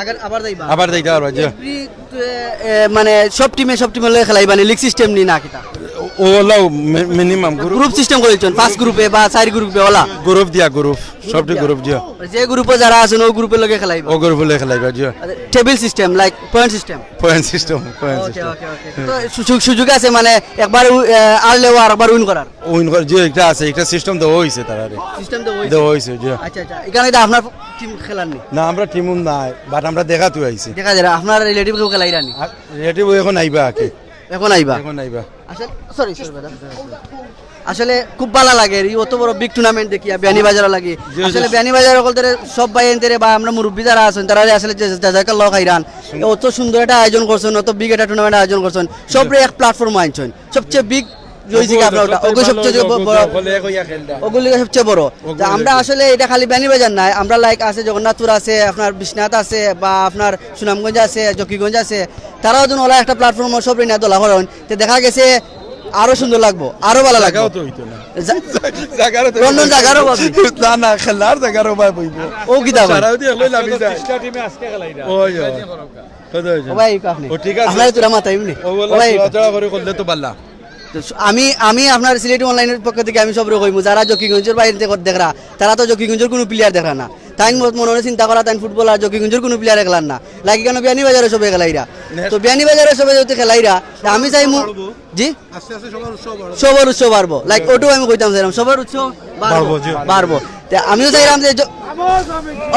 আবার, আবার যাইবা? আবার যাইতা পারবা, জি। এভরি, এ, এ, মানে সব টিমে, সব টিমে লগে খেলাইবা নি, লিগ সিস্টেম নি না কিতা? ও, ও হলো me-, minimum group. Group system করিলিছইন, ফার্স্ট গ্রুপে বা চাইর গ্রুপে ওলা? গ্রুপ দিয়া, গ্রুপ। সবটি দিয়া? গ্রুপ দিয়া। যে গ্রুপো যারা আছইন, ও গ্রুপর লগে খেলাইবা? ও গ্রুপর লগে খেলাইবা, জি। আচ্ছা, table system, like, point system? Point system, point okay, system. Okay, okay. তো সুযোগ, সুযোগ আছে, মানে, একবার উ-, এ, হারলেও আরেকবার উইন করার? উইন করার, জি, একটা আছে, একটা সিস্টেম দেওয়া অইছে তারারে। সিস্টেম দেওয়া অইছে? দেওয়া অইছে, জি। আচ্ছা, আচ্ছা। ইখানো ইটা আপনার টিম খেলার নি? না, আমরা টিমও নাই, বাট আমরা দেখাত আইছি। দেখা যায়, আপনার রিলেটিভ কেউ খেলাইরা নি? আর রিলেটিভ এখন আইবা আর কি। এখন আইবা? এখন আইবা। আচ্ছা, সরি, সরি, দাদা। আসলে খুব ভালা লাগে এই অত বড় বিগ টুর্নামেন্ট দেখিয়া বিয়ানীবাজারও লাগি। জি, জি। আসলে বিয়ানীবাজার অকলতরে সব ভাইয়াইন্তরে বা আমরা মুরব্বি যারা আছইন, তারারে আসলে যে, যে, জাযাকাল্লাহ খাইরান। অত সুন্দর একটা আয়োজন করছইন, অত বিগ একটা টুর্নামেন্ট আয়োজন করছইন, সবরে এক প্ল্যাটফর্মো আনছইন। সবচেয়ে বিগ অইছে কি আপনার ওটা? ওগু সবচেয়ে ব-, বড়। অগুলি সবচেয়ে বড়। তা আমরা আসলে এটা খালি বিয়ানীবাজার নায়, আমরা লাইক আছে, জগন্নাথপুর আছে, আপনার বিশ্বনাথ আছে, বা আপনার সুনামগঞ্জ আছে, জকিগঞ্জ আছে, তারাও যেন ওলা একটা প্ল্যাটফর্মো সবরে নিয়া দলা করইন, তে দেখা গেছে আরো সুন্দর লাগবো, আরো ভালা লাগবো। জাগাও তো অইতো না। জা-, জাগারও তো লন্ডন জাগার অভাব। না, না, খেলার জাগার অভাব অইবো। ও কিতা কয়? সারাউদি এগুলো লাভি যায়। ত্রিশটা টিমে আজকে খেলাইরা। ওই, ওই। কত অইছে? ও ভাই, এই আপনি। ও, ঠিক আছে। আপনারা তোরা মাথা এমনি। ও, বললাম, ও ভাই, তোরা জড়া করে করলে তো ভালা। তো স-, আমি, আমি আপনার সিলেটি অনলাইনের পক্ষ থেকে আমি সবরে কইমু, যারা জকিগঞ্জের বাইরে থেকে দেখরা, তারা তো জকিগঞ্জের কোনো প্লেয়ার দেখরা না। তাইন মত-, মনে মনে চিন্তা করা, তাইন ফুটবল আর জকিগঞ্জের কোনো প্লেয়ার খেলার না। লাগি কেন বিয়ানীবাজারও সবে খেলাইরা। তো বিয়ানীবাজারও সবে যদি খেলাইরা, তা আমি চাইমু, জি? আস্তে আস্তে সবার উৎসাহ বাড়বে। সবার উৎসাহ বাড়বো। লাইক, ওটাও আমি কইতাম চাইলাম, সবার উৎসাহ বাড়বো, বাড়বো, জি। বাড়বো। তে আমিও চাইলাম যে জ-,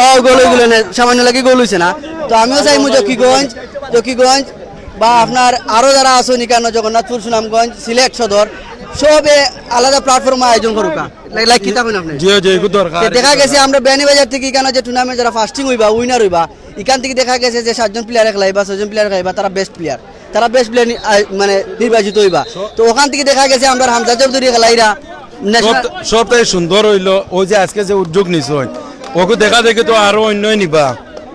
ও, গোল অইগুলো না, সামান্য লাগি গোল অইছে না। তো আমিও চাইমু জকিগঞ্জ, জকিগঞ্জ বা আপনার আরো যারা আছইন ইকানো, জগন্নাথপুর, সুনামগঞ্জ, সিলেট সদর, সবে আলাদা প্ল্যাটফর্মো আয়োজন করুকা। লাই-, লাইক কিতা কইন আপনি? জি, জি, এগুলো দরকার। তে দেখা গেছে আমরা বিয়ানীবাজার থেকে ইকানো যে টুর্নামেন্ট যারা ফার্স্টিং অইবা, উইনার অইবা, ইকান থেকে দেখা গেছে যে সাতজন প্লেয়ার খেলাইবা, ছয়জন প্লেয়ার খেলাইবা, তারা বেস্ট প্লেয়ার। তারা বেস্ট প্লেয়ার নি-, আই-, মানে নির্বাচিত অইবা। তো ওখান থেকে দেখা গেছে আমরা হামজা চৌধুরী খেলাইরা ন্যাশনাল সব-, সবটাই সুন্দর অইলো। ওই যে আজকে যে উদ্যোগ নিছইন, ওকে দেখা দেখি তো আরো অন্যই নিবা,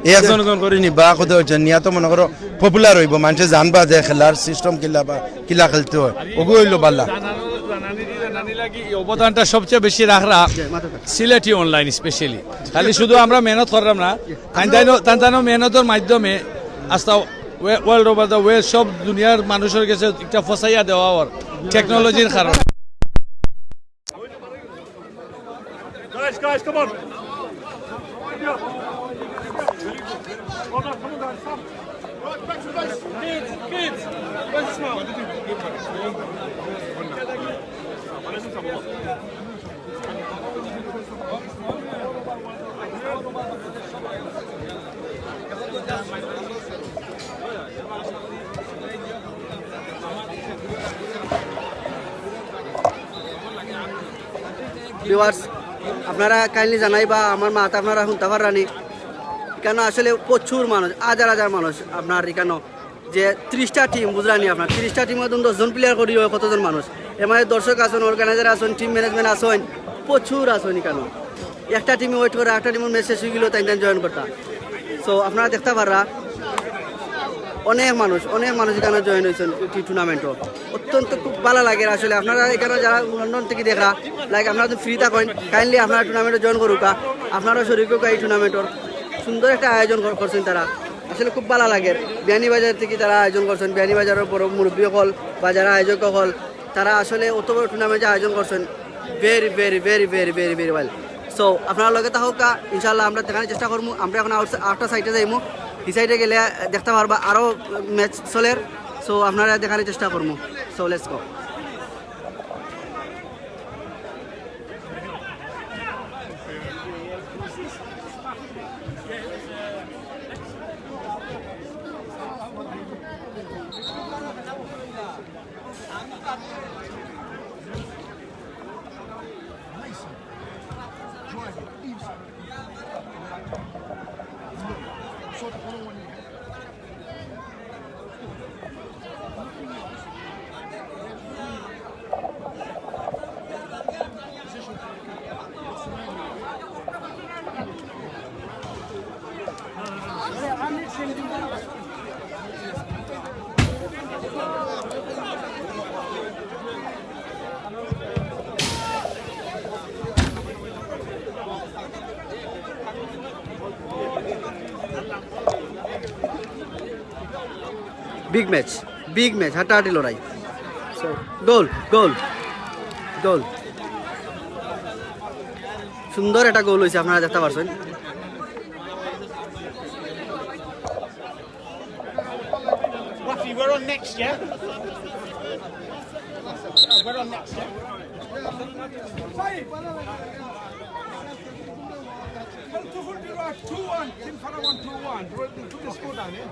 এই একজন একজন করে নিবা। কথা হচ্ছে নিয়া তো মনে করো পপুলার অইবো, মানুষে জানবা যে খেলার সিস্টেম কিলা বা কিলা খেলতে হয়, ওগু অইলো ভালা। জানানি লাগি এই অবদানটা সবচেয়ে বেশি রাখরা সিলেটি অনলাইন স্পেশালি। খালি শুধু আমরা মেহনত করলাম না, তান তানও মেহনতর মাধ্যমে আস্তা ওয়ার্ল্ড ওভার দ্য ওয়ার্ল্ড সব দুনিয়ার মানুষের গেছে একটা ফসাইয়া দেওয়া ওর টেকনোলজির কারণে। Guys, guys, come on. Kids, kids, where's the smile? Viewers, আপনারা কাইন্ডলি জানাইবা আমার মাত আপনারা হুনতা পাররানি। ইকানো আসলে প্রচুর মানুষ, হাজার হাজার মানুষ আপনার ইকানো যে ত্রিশটা টিম, বুঝরানি আপনার, ত্রিশটা টিমর মধ্যে দশজন প্লেয়ার করি হয় কতজন মানুষ? এর মাঝে দর্শক আছইন, অর্গানাইজার আছইন, টিম ম্যানেজমেন্ট আছইন, প্রচুর আছইন ইকানো। একটা টিমে ওয়েট করে, একটা টিমর ম্যাচ শেষ অইগেলো, তাইন তাইন জয়েন করতা। সো আপনারা দেখতা পাররা, অনেক মানুষ, অনেক মানুষ ইকানো জয়েন অইছইন এই টুর্নামেন্টও। অত্যন্ত খুব ভালা লাগের আসলে। আপনারা ইকানো যারা লন্ডন থেকে দেখরা, লাইক আপনারা যদি ফ্রি থাকইন, কাইন্ডলি আপনারা টুর্নামেন্টও জয়েন করুকা, আপনারাও শরিক অউকা এই টুর্নামেন্টর। সুন্দর একটা আয়োজন কর-, করছইন তারা। আসলে খুব ভালা লাগের। বিয়ানীবাজার থেকে তারা আয়োজন করছইন, বিয়ানীবাজারর বড় মুরব্বি অকল বা যারা আয়োজক অকল, তারা আসলে অত বড় টুর্নামেন্ট আয়োজন করছইন, very very very very very very well। So আপনারা লগে থাকউক্কা, ইনশাআল্লাহ আমরা দেখানির চেষ্টা করমু। আমরা এখন আউট-, আউটার সাইডে যাইমু, ই সাইডে গেলে দেখতা পারবা আরো ম্যাচ চলের। সো আপনারা দেখানির চেষ্টা করমু। So let's go। Big match, big match, হাড্ডাহাড্ডি লড়াই। গোল, গোল, গোল। সুন্দর একটা গোল অইছে, আপনারা দেখতা পারছইন। Rafi, we're on next, yeah? We're on next, yeah? Two one, Team Farawan two one. Put the score down, eh?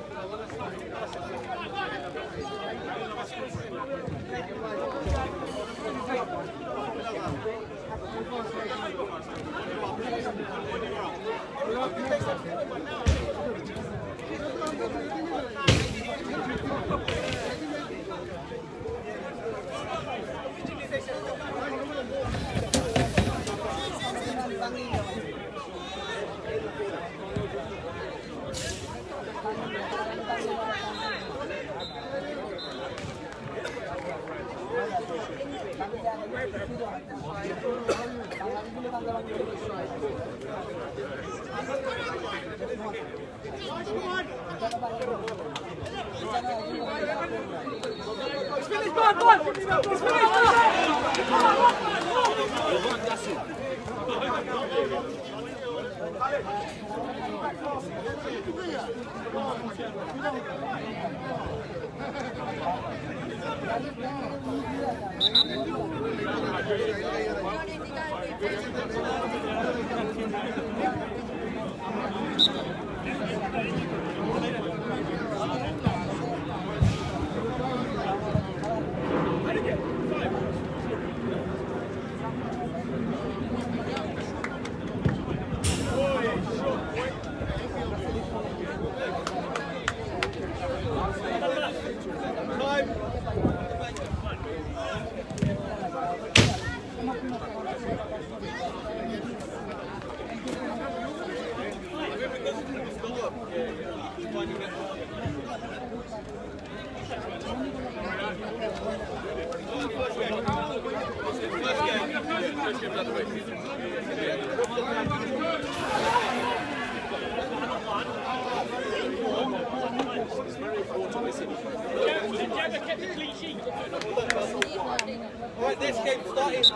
Right, this game started.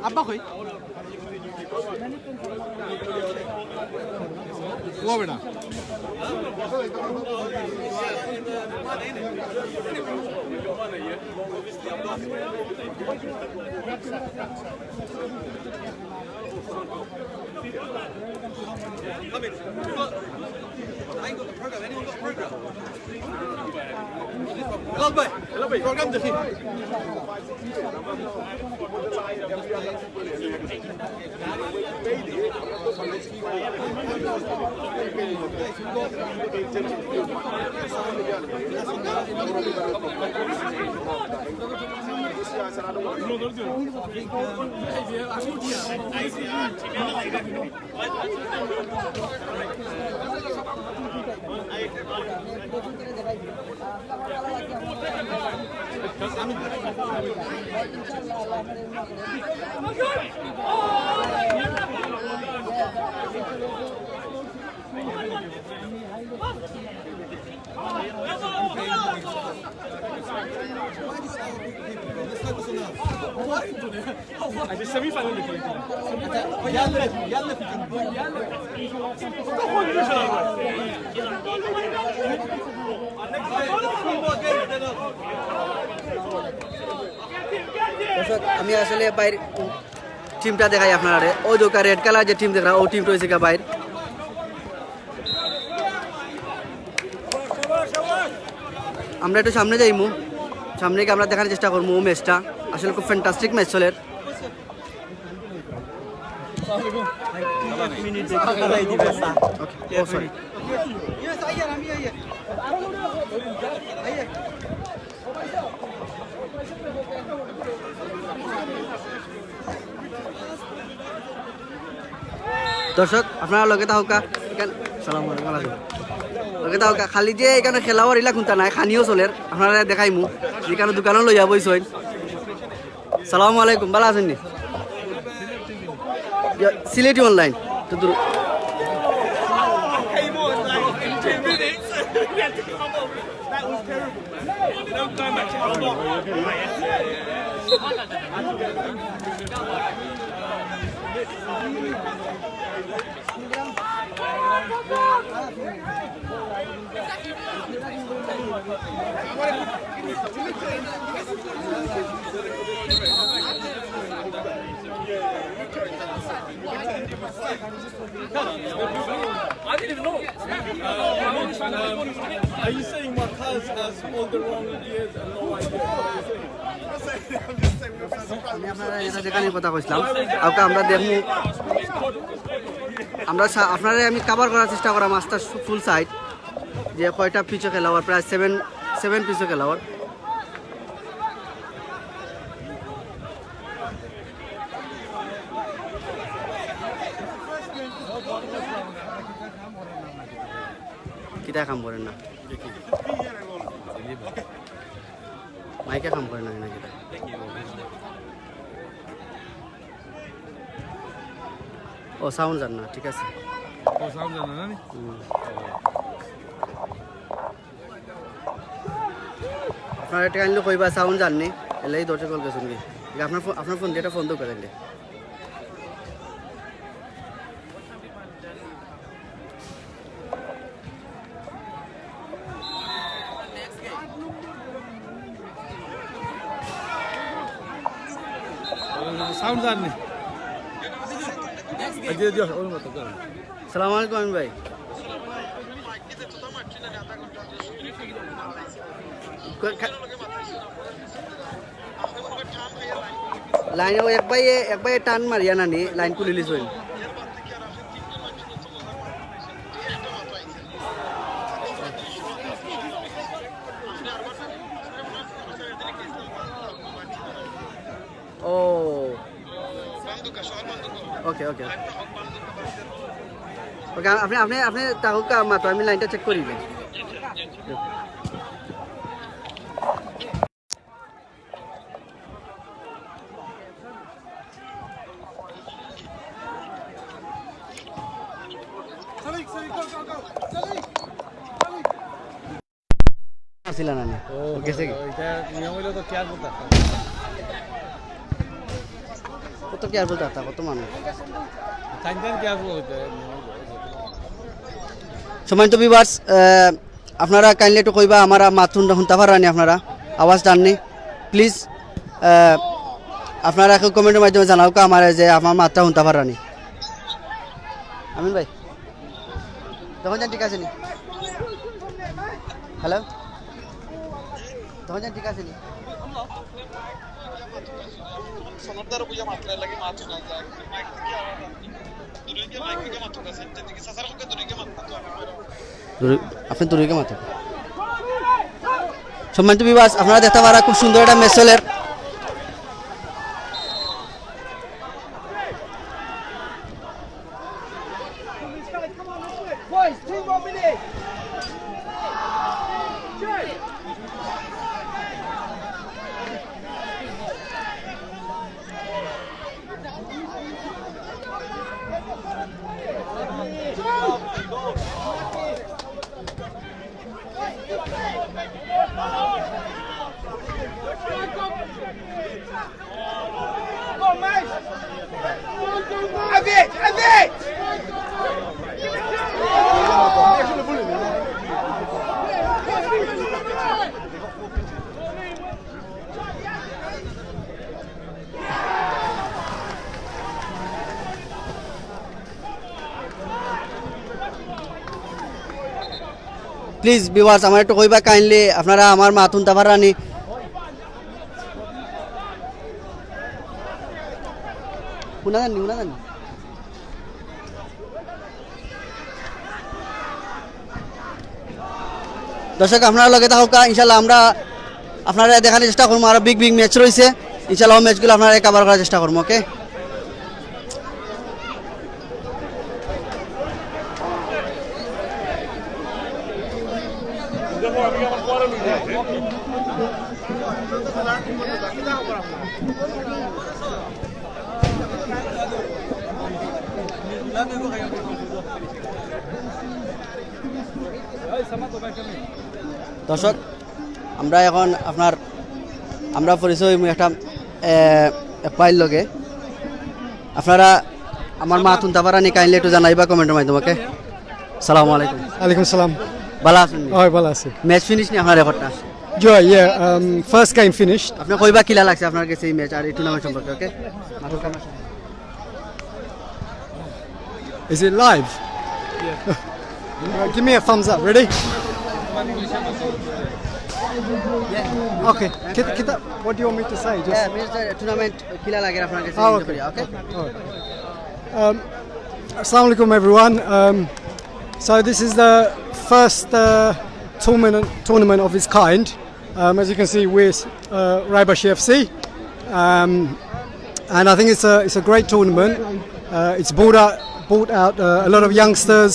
আব্বা কই? ও বেটা। আচ্ছা, সেমিফাইনাল দেখি। দর্শক, আমি আসলে বাইর টিমটা দেখাই আপনারারে। ওই যে রেড কালার যে টিম দেখরা, ওই টিমটা অইছে গিয়া বাইর। আমরা একটু সামনে যাইমু, সামনে গিয়া আমরা দেখার চেষ্টা করমু ও ম্যাচটা। আসলে খুব ফ্যান্টাস্টিক ম্যাচ চলের। Okay, oh, sorry. দর্শক, আপনারা লগে থাকউক্কা। ইখান, সালাম আলাইকুম, ভালা আছইন? লগে থাকউক্কা। খালি যে ইখানো খেলা অর ইলা কুন্তা নায়, খানিও চলের। আপনারারে দেখাইমু। ইখানো দোকানও লইয়া বইছইন। সালামু আলাইকুম, ভালা আছইন নি? ইয়া, সিলেটি online। তো দূর। I didn't know. Are you saying Markaz has all the wrong ideas and no idea? আমি আপনারারে ইটা দেখানির কথা কইছলাম। আউক্কা আমরা দেখমু, আমরা সা-, আপনারারে আমি cover করার চেষ্টা করাম আস্তা সু-, full side, যে কয়টা pitch-ও খেলা অর, প্রায় seven, seven pitch-ও খেলা অর। কিতা কাম করের না? মাইকে কাম করের না, না কিতা? ও, sound যার না, ঠিক আছে। ও, sound যার না, না নি? হুম। আপনারা ইটা kindly কইবা, sound যার নি, এরলাগি দর্শক অকল গেছইন গি। ঠিক, আপনার ফো-, আপনার phone দিয়া একটা phone দেউক্কা তাইলে। Sound যার নি। জি, জি, ওই মতো, যার। সালাম আলাইকুম আমিন ভাই। ক-, কা-, line ও এক ভাইয়ে, এক ভাইয়ে টান মারিয়া নানি, line খুলিলিছইন। ও। OK, OK। OK, আপনে, আপনে, আপনে থাকউক্কা, মাত্র আমি line টা check করি। আসিলা না নি? ও, গেছে কি? ইটা নিয়ম অইলে তো careful থাকতে। কত careful থাকতা, কত মানুষ। তাইন তাইন careful অইতে, নিয়ম অইলে। সম্মানিত viewers, আহ, আপনারা kindly একটু কইবা, আমার মাত হুন-, হুনতা পাররা নি আপনারা? আওয়াজ যার নি? Please, আহ, আপনারা একটু comment এর মাধ্যমে জানাউক্কা আমারে যে আমার মাতটা হুনতা পাররা নি। আমিন ভাই। তখন যান ঠিক আছে নি? Hello? তখন যান ঠিক আছে নি? দূরে, আপনে দূরে গিয়া মাতউক্কা। সম্মানিত viewers, আপনারা দেখতা পাররা খুব সুন্দর একটা match চলের। Please viewers, আমারে একটু কইবা kindly, আপনারা আমার মাত হুনতা পাররা নি? হুনা যার নি, হুনা যার নি? দর্শক, আপনারা লগে থাকউক্কা, ইনশাআল্লাহ আমরা আপনারারে দেখানির চেষ্টা করমু, আরো big big match রইছে, ইনশাআল্লাহ ও match গুলা আপনারারে cover করার চেষ্টা করমু, OK? দর্শক, আমরা এখন আপনার, আমরা পরিচয় হইমু একটা, এ, এক ভাইর লগে। আপনারা আমার মাত হুনতা পাররা নি, kindly একটু জানাইবা comment-র মাধ্যমে, okay? সালামু আলাইকুম। ওয়ালাইকুম সালাম। ভালা আছইন নি? অয়, ভালা আছি। Match finish নি আপনার রেকর্ডটা? জি অয়, yeah, um, first game finished. আপনে কইবা কিলা লাগছে আপনার গেছে এই match আর এই tournament সম্পর্কে, okay? Is it live? Give me a thumbs up, ready? Okay. Kita, kita, what do you want me to say? Just Yeah, match, uh, tournament কিলা লাগে আপনার গেছে? Oh, okay. Okay? All right. Um, Assalamu alaikum, everyone. Um, so this is the first, uh, tournament, tournament of its kind. Um, as you can see, we're, uh, Raybashi F C. Um, and I think it's a, it's a great tournament. Uh, it's brought out, brought out, uh, a lot of youngsters,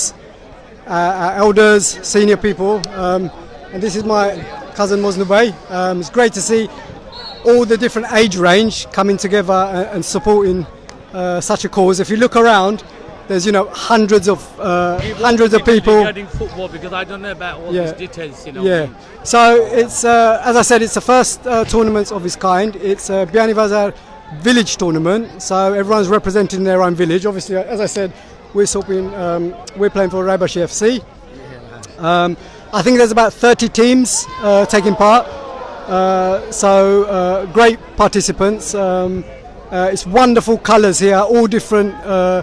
uh, our elders, senior people. Um, and this is my cousin Mosnu Bey. Um, it's great to see all the different age range coming together and, and supporting, uh, such a cause. If you look around, there's, you know, hundreds of, uh, hundreds of people. Regarding football, because I don't know about all Yeah. these details, you know. Yeah. So it's, uh, as I said, it's the first, uh, tournament of its kind. It's a Bianibazar village tournament, so everyone's representing their own village. Obviously, as I said, we're supporting, um, we're playing for Raybashi F C. Um, I think there's about thirty teams, uh, taking part. Uh, so, uh, great participants. Um, uh, it's wonderful colours here, all different, uh,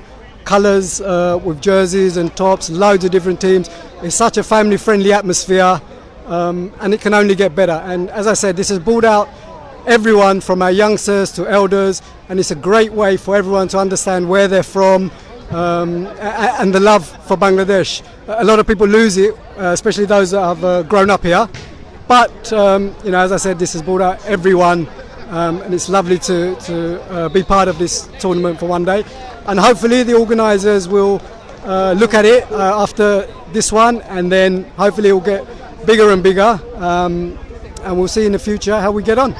colours, uh, with jerseys and tops, loads of different teams. It's such a family-friendly atmosphere, um, and it can only get better. And as I said, this has brought out everyone from our youngsters to elders, and it's a great way for everyone to understand where they're from, um, a-, a-, and the love for Bangladesh. A lot of people lose it, uh, especially those that have, uh, grown up here. But, um, you know, as I said, this has brought out everyone, um, and it's lovely to, to, uh, be part of this tournament for one day. And hopefully the organisers will, uh, look at it, uh, after this one, and then hopefully it will get bigger and bigger, um, and we'll see in the future how we get on.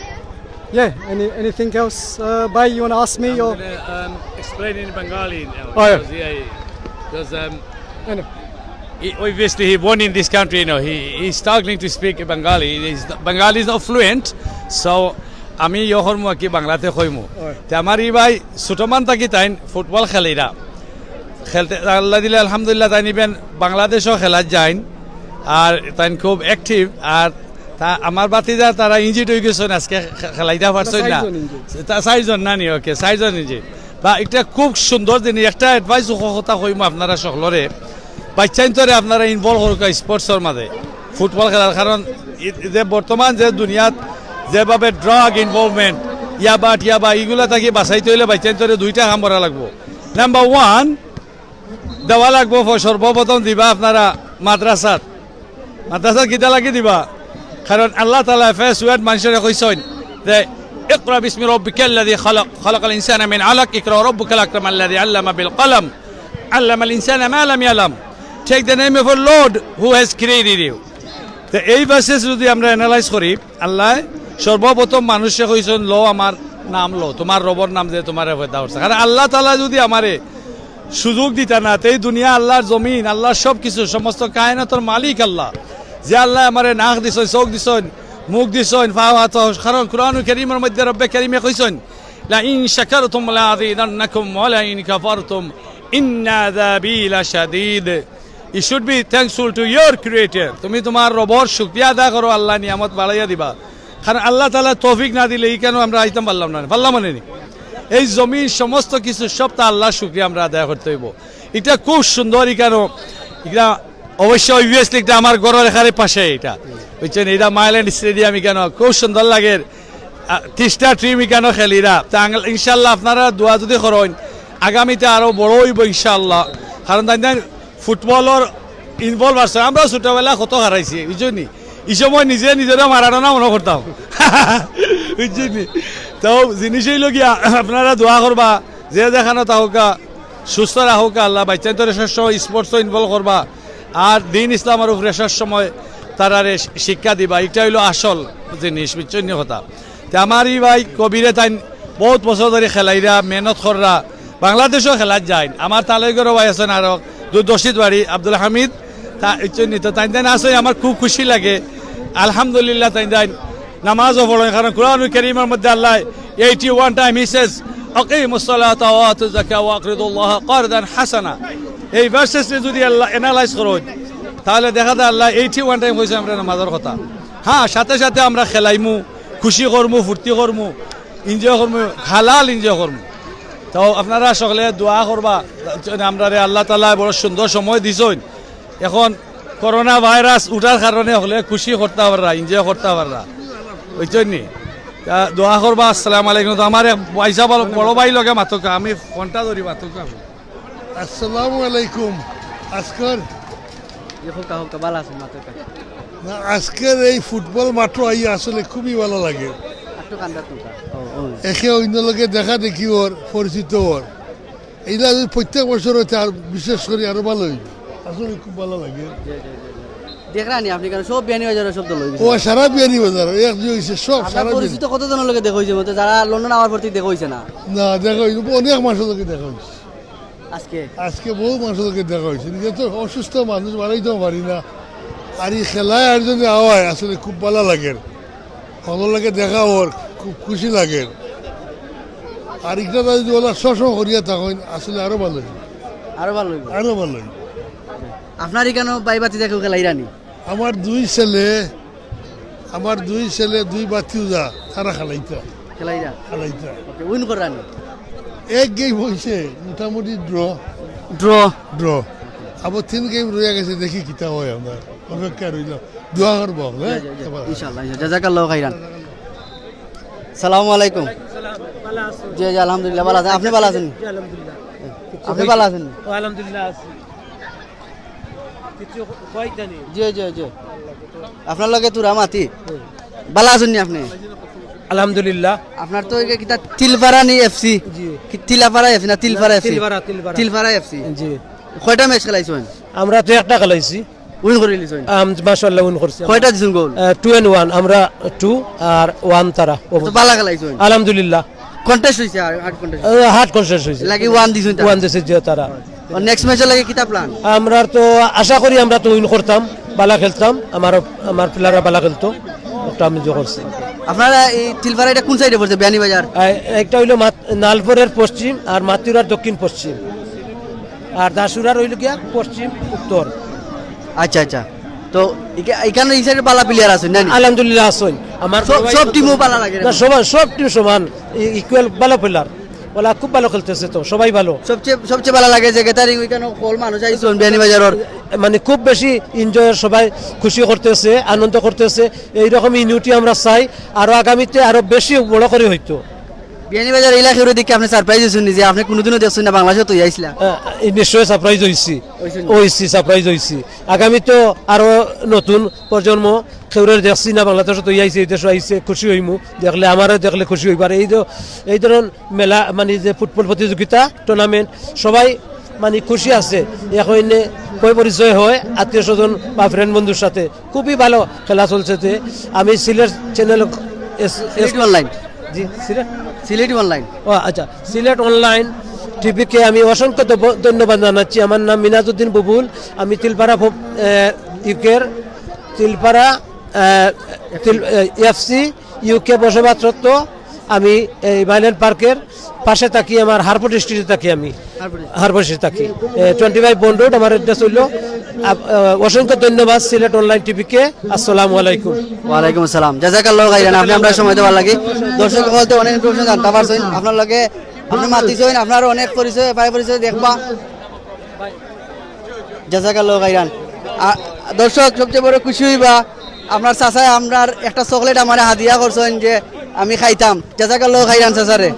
Yeah, any, anything else, uh, Bhai, you wanna ask me? I'm Or gonna, um, explain in Bengali now, Oh, yeah. Because, yeah, because, um, I know. He, obviously, he born in this country, you know, he, he's struggling to speak Bengali. He's, Bengali is not fluent, so আমি ইয়ে করমু আর কি, বাংলাতে কইমু। অয়। তে আমার ই ভাই ছোটমান থাকি তাইন ফুটবল খেলিরা। খেলতে আল্লাহ দিলে আলহামদুলিল্লাহ তাইন ইভেন বাংলাদেশও খেলাত যাইন। আর তাইন খুব অ্যাক্টিভ। আর তা আমার ভাতিজা তারা ইনজিউরড অই গেছইন, আজকে খে-, খেলাইতা পারছইন না। চাইরজন ইনজিউরড। তা চাইরজন না নি? ওকে, চাইরজন ইনজিউরড। বা একটা খুব সুন্দর জিনিস, একটা অ্যাডভাইস কথা কইমু আপনারা সকলরে। বাচ্চাইন্তরে আপনারা ইনভলভ করউক্কা স্পোর্টসর মাঝে, ফুটবল খেলার। কারণ ই-, যে বর্তমান যে দুনিয়াত যেভাবে ড্রাগ ইনভলভমেন্ট, ইয়াবা টিয়াবা, ইগুলা থাকি বাঁচাইতে অইলে বাচ্চাইন্তরে দুইটা কাম করা লাগবো। নাম্বার ওয়ান, দেওয়া লাগবো ফ-, সর্বপ্রথম দিবা আপনারা মাদ্রাসাত। মাদ্রাসাত কিতা লাগি দিবা? কারণ আল্লাহ তাআলা ফে সুয়েট মানুষরে কইছইন যে, "اقرأ باسم ربك الذي خلق، خلق الإنسان من علق، اقرأ وربك الأكرم الذي علم بالقلم، علم الإنسان ما لم يعلم। Take the name of your Lord who has created you." তো এই ভার্সেস যদি আমরা অ্যানালাইজ করি, আল্লাহ সর্বপ্রথম মানুষরে কইছইন, "লো আমার নাম লো, তোমার রবর নাম যে তোমারে পয়দা করছে।" কারণ আল্লাহ তাআলা যদি আমারে সুযোগ দিতা না, তে এই দুনিয়া আল্লাহর জমিন, আল্লাহর সব কিছু, সমস্ত কায়নাতর মালিক আল্লাহ, যে আল্লাহ আমারে নাক দিছইন, চোখ দিছইন, মুখ দিছইন, পাও হাত, কারণ কোরআনুল কারীমর মধ্যে রব্বে কারীমে কইছইন, "لئن شكرتم لأزيدنكم ولئن كفرتم إن عذابي لشديد।" You should be thankful to your creator. তুমি তোমার রবর শুকরিয়া আদায় করো, আল্লাহ নিয়ামত বাড়াইয়া দিবা। কারণ আল্লাহ তাআলা তৌফিক না দিলে ইখানো আমরা আইতাম পারলাম না, পারলাম মানে নি? এই জমিন সমস্ত কিছু সব তা আল্লাহর শুকরিয়া আমরা আদায় করতে অইবো। ইটা খুব সুন্দর ইখানো, ইটা অবশ্য obviously ইটা আমার ঘরর এখানে পাশে ইটা, বুঝছইন? ইটা মাইল্যান্ড স্টেডিয়াম, ইখানো খুব সুন্দর লাগের। আ, তিস্তা টিম ইখানো খেলিরা। তা আং-, ইনশাআল্লাহ আপনারা দোয়া যদি করইন, আগামীতে আরো বড় অইবো ইনশাআল্লাহ। কারণ তাইন তাইন ফুটবলর ইনভলভ আছে। আমরা ছোটবেলা কত হারাইছি, বুঝছইন নি? ই সময় নিজে নিজরে মারাডোনা মনো করতাম, বুঝছইন নি? তো জিনিস অইলো গিয়া, আপনারা দোয়া করবা, যে যেখানো থাকউক্কা, সুস্থ রাখউক্কা আল্লাহ, বাচ্চাইন্তরে সবসময় স্পোর্টসো ইনভলভ করবা। আর দ্বীন ইসলামর উপরে সবসময় তারারে শি-, শিক্ষা দিবা, ইটা অইলো আসল জিনিস, বুঝছইন নি কথা? তে আমার ই ভাই কবিরে তাইন বউত বছর ধরি খেলাইরা, মেহনত কররা, বাংলাদেশও খেলাত যাইন। আমার তালইগরও ভাই আছইন আরো, দু-, দশিত বাড়ি আব্দুল হামিদ, তা-, বুঝছইন নি? তো তাইন তাইন আছইন, আমার খুব খুশি লাগে। আলহামদুলিল্লাহ, তাইন তাইন নামাজও পড়ইন, কারণ কোরআনুল কারীমর মধ্যে আল্লায় eighty one time he says, "আকিমুস সালাতা ওয়া আতুজ যাকাতা ওয়া আকরিদুল্লাহা কারদান হাসানা।" এই verses রে যদি আল্লায় analyse করইন, তাহলে দেখা যায় আল্লায় eighty one time কইছে আমরা নামাজর কথা। হ্যাঁ, সাথে সাথে আমরা খেলাইমু, খুশি করমু, ফুর্তি করমু, enjoy করমু, হালাল enjoy করমু। তো আপনারা সকলে দোয়া করবা, আমরারে আল্লাহ তাআলায় বড় সুন্দর সময় দিছইন। এখন করোনা ভাইরাস উঠার কারণে হকলে খুশি করতা পাররা, enjoy করতা পাররা, বুঝছইন নি? তা দোয়া করবা। আসসালামু আলাইকুম। তো আমার এক ভাই সাহেব, বড় ভাই লগে মাতউক্কা, আমি ফোনটা ধরি মাতউক্কা। আসসালামু আলাইকুম। আজকের জি, হুক্কা, হুক্কা, ভালা আছইন, মাতউক্কা। না, আজকের এই ফুটবল মাঠো আইয়া আসলে খুবই ভালা লাগে। একটু কান্দা তুলতা। ও, ও। একে অইন্য লগে দেখা দেখি অর, পরিচিত অর। এইলা যদি প্রত্যেক বছর অয়, তে আর বিশেষ করি আরো ভালা অইবো। আসলে খুব ভালা লাগে। জি, জি, জি, জি। দেখরা নি আপনে কেনে সব বিয়ানীবাজারর সব দল অইগেছে? ও, সারা বিয়ানীবাজার, এক যে অইছে সব, আপনার সারা পরিচিত বিয়ানী- কতজনর লগে দেখা অইছে? মতে যারা লন্ডন আওয়ার পর থাকি দেখা অইছে না? না, দেখা অইছে, অনেক মানষর লগে দেখা অইছে। আজকে? আজকে বউত মানষর লগে দেখা অইছে। নিজে তো অসুস্থ মানুষ, বাড়াইতেও পারি না। আর ই খেলায় আর যদি আওয়ায়, আসলে খুব ভালা লাগে। হকলর লগে দেখা অর, খুব খুশি লাগে। আর ইটা যদি ওলা সবসময় করিয়া থাকইন, আসলে আরো ভালা অইবো। আরো ভালা অইবো। আরো ভালা অইবো। আপনার ইখানো ভাই ভাতিজা কেউ খেলাইরা নি? আমার দুই ছেলে, আমার দুই ছেলে, দুই ভাতিজা, তারা খেলাইতা। খেলাইরা? খেলাইতা। ওকে, win কররা নি? এক game অইছে, মোটামুটি draw। Draw? Draw। আবার তিন game রইয়া গেছে, দেখি কিতা অয়, আমরা অপেক্ষায় রইলাম। দোয়া করবো আমরা, জি, জি, জি। ইনশাআল্লাহ, ইনশাআল্লাহ। জাযাকাল্লাহু খাইরান। সালামু আলাইকুম। জি, জি, আলহামদুলিল্লাহ, ভালা আছইন। আপনে ভালা আছইন নি? জি, আলহামদুলিল্লাহ। আপনে ভালা আছইন নি? ও, আলহামদুলিল্লাহ আছি। কিছু কইতা নি? জি, জি, জি। আপনার লগে থুড়া মাতি। হুম। ভালা আছইন নি আপনে? আলহামদুলিল্লাহ। আপনার তো এই কিতা তিলপাড়া নি এফসি? জি। কি তিলাপাড়া এফসি না তিলপাড়া না, এফসি? তিলপাড়া, তিলপাড়া। তিলপাড়া এফসি। জি। কয়টা match খেলাইছইন? আমরা তো একটা খেলাইছি। Win করিলিছইন? আম-, মাশাআল্লাহ, win করছি আমরা। কয়টা দিছইন goal? আহ, two and one, আমরা two আর one তারা। তো ভালা খেলাইছইন? আলহামদুলিল্লাহ। Contest অইছে, আর hard contest? আহ, hard contest অইছে। লাগি one দিছইন তারা? One দিছে যে তারা। তো next match-র লাগি কিতা plan? আমরা তো আশা করি আমরা তো win করতাম, ভালা খেলতাম, আমার, আমার player-রা ভালা খেলতো, ওটা আমি যে করছি। আপনারা এই তিলপাড়া এটা কোন side-এ পড়ছে, বিয়ানীবাজার? আহ, একটা অইলো মাত-, নালপুরের পশ্চিম আর মাতিউরার দক্ষিণ পশ্চিম। আর দাসুরার অইলো গিয়া পশ্চিম উত্তর। আচ্ছা, আচ্ছা। তো ইকা-, ইখানো ই side-এ ভালা player আছইন, না নি? আলহামদুলিল্লাহ আছইন। আমার সব, সবাই সব team-ও ভালা লাগে না? সবাই, সব team সমান, ই-, equal ভালা player। ওলা খুব ভালা খেলতেছে তো, সবাই ভালা। সবচেয়ে, সবচেয়ে ভালা লাগে যে gathering, ওইখানো হকল মানুষ আইছইন বিয়ানীবাজারর। মানে খুব বেশি enjoy, সবাই খুশি করতেছে, আনন্দ করতেছে। এইরকম unity আমরা চাই, আরো আগামীতে আরো বেশি বড় করি অইতো। বিয়ানীবাজার ইলা কেউরে দেখি আপনে surprise অইছইন নি যে আপনে কুনুদিনও দেখছইন না, বাংলাদেশো তো আইছলা। আহ, এই নিশ্চয় surprise অইছি। অইছইন নি? অইছি, surprise অইছি। আগামীতে আরো নতুন প্রজন্ম কেউরে দেখছি না, বাংলাদেশো তো আইছে, এই দেশো আইছে, খুশি অইমু। দেখলে আমারও দেখলে খুশি অইবার। এই ধ-, এই ধরন মেলা, মানে যে ফুটবল প্রতিযোগিতা, tournament, সবাই মানে খুশি আছে। এখন এনে পয় পরিচয় হয় আত্মীয় স্বজন বা friend বন্ধুর সাথে। খুবই ভালো খেলা চলছে। যে আমি সিলেট channel এস-, এস-, সিলেটি online। জি, সিলেট? সিলেটি online। ও আচ্ছা, সিলেট online টিভিকে আমি অসংখ্য ধব-, ধন্যবাদ জানাচ্ছি। আমার নাম মিনাজউদ্দিন বুবুল, আমি তিলপাড়া ফো-, এ, ইউকের তিলপাড়া, এ, তিল-, এ, এফসি ইউকে বসবাসরত। আমি এই মাইলেন পার্কের পাশে থাকি, আমার হারফোর্ড স্ট্রিটে থাকি আমি। Hartford street. হারফোর্ড স্ট্রিটে থাকি। এ, twenty five Bond Road আমার address অইলো। আপ-, আ, অসংখ্য ধন্যবাদ সিলেট online টিভিকে। আসসালামু আলাইকুম। ওয়ালাইকুম আসসালাম। জাযাকাল্লাহু খাইরান, আপনে আমরারে সময় দেওয়ার লাগি। দর্শক অকলতে অনেক information জানতা পারছইন। আপনার লগে আপনে মাতিছইন, আপনার অনেক পরিচয়, পায় পরিচয় দেখবা। জাযাকাল্লাহু খাইরান। আ, দর্শক সবচেয়ে বড় খুশি অইবা, আপনার চাচায় আমরার একটা chocolate আমারে হাদিয়া করছইন যে আমি খাইতাম। জাযাকাল্লাহু খাইরান চাচারে।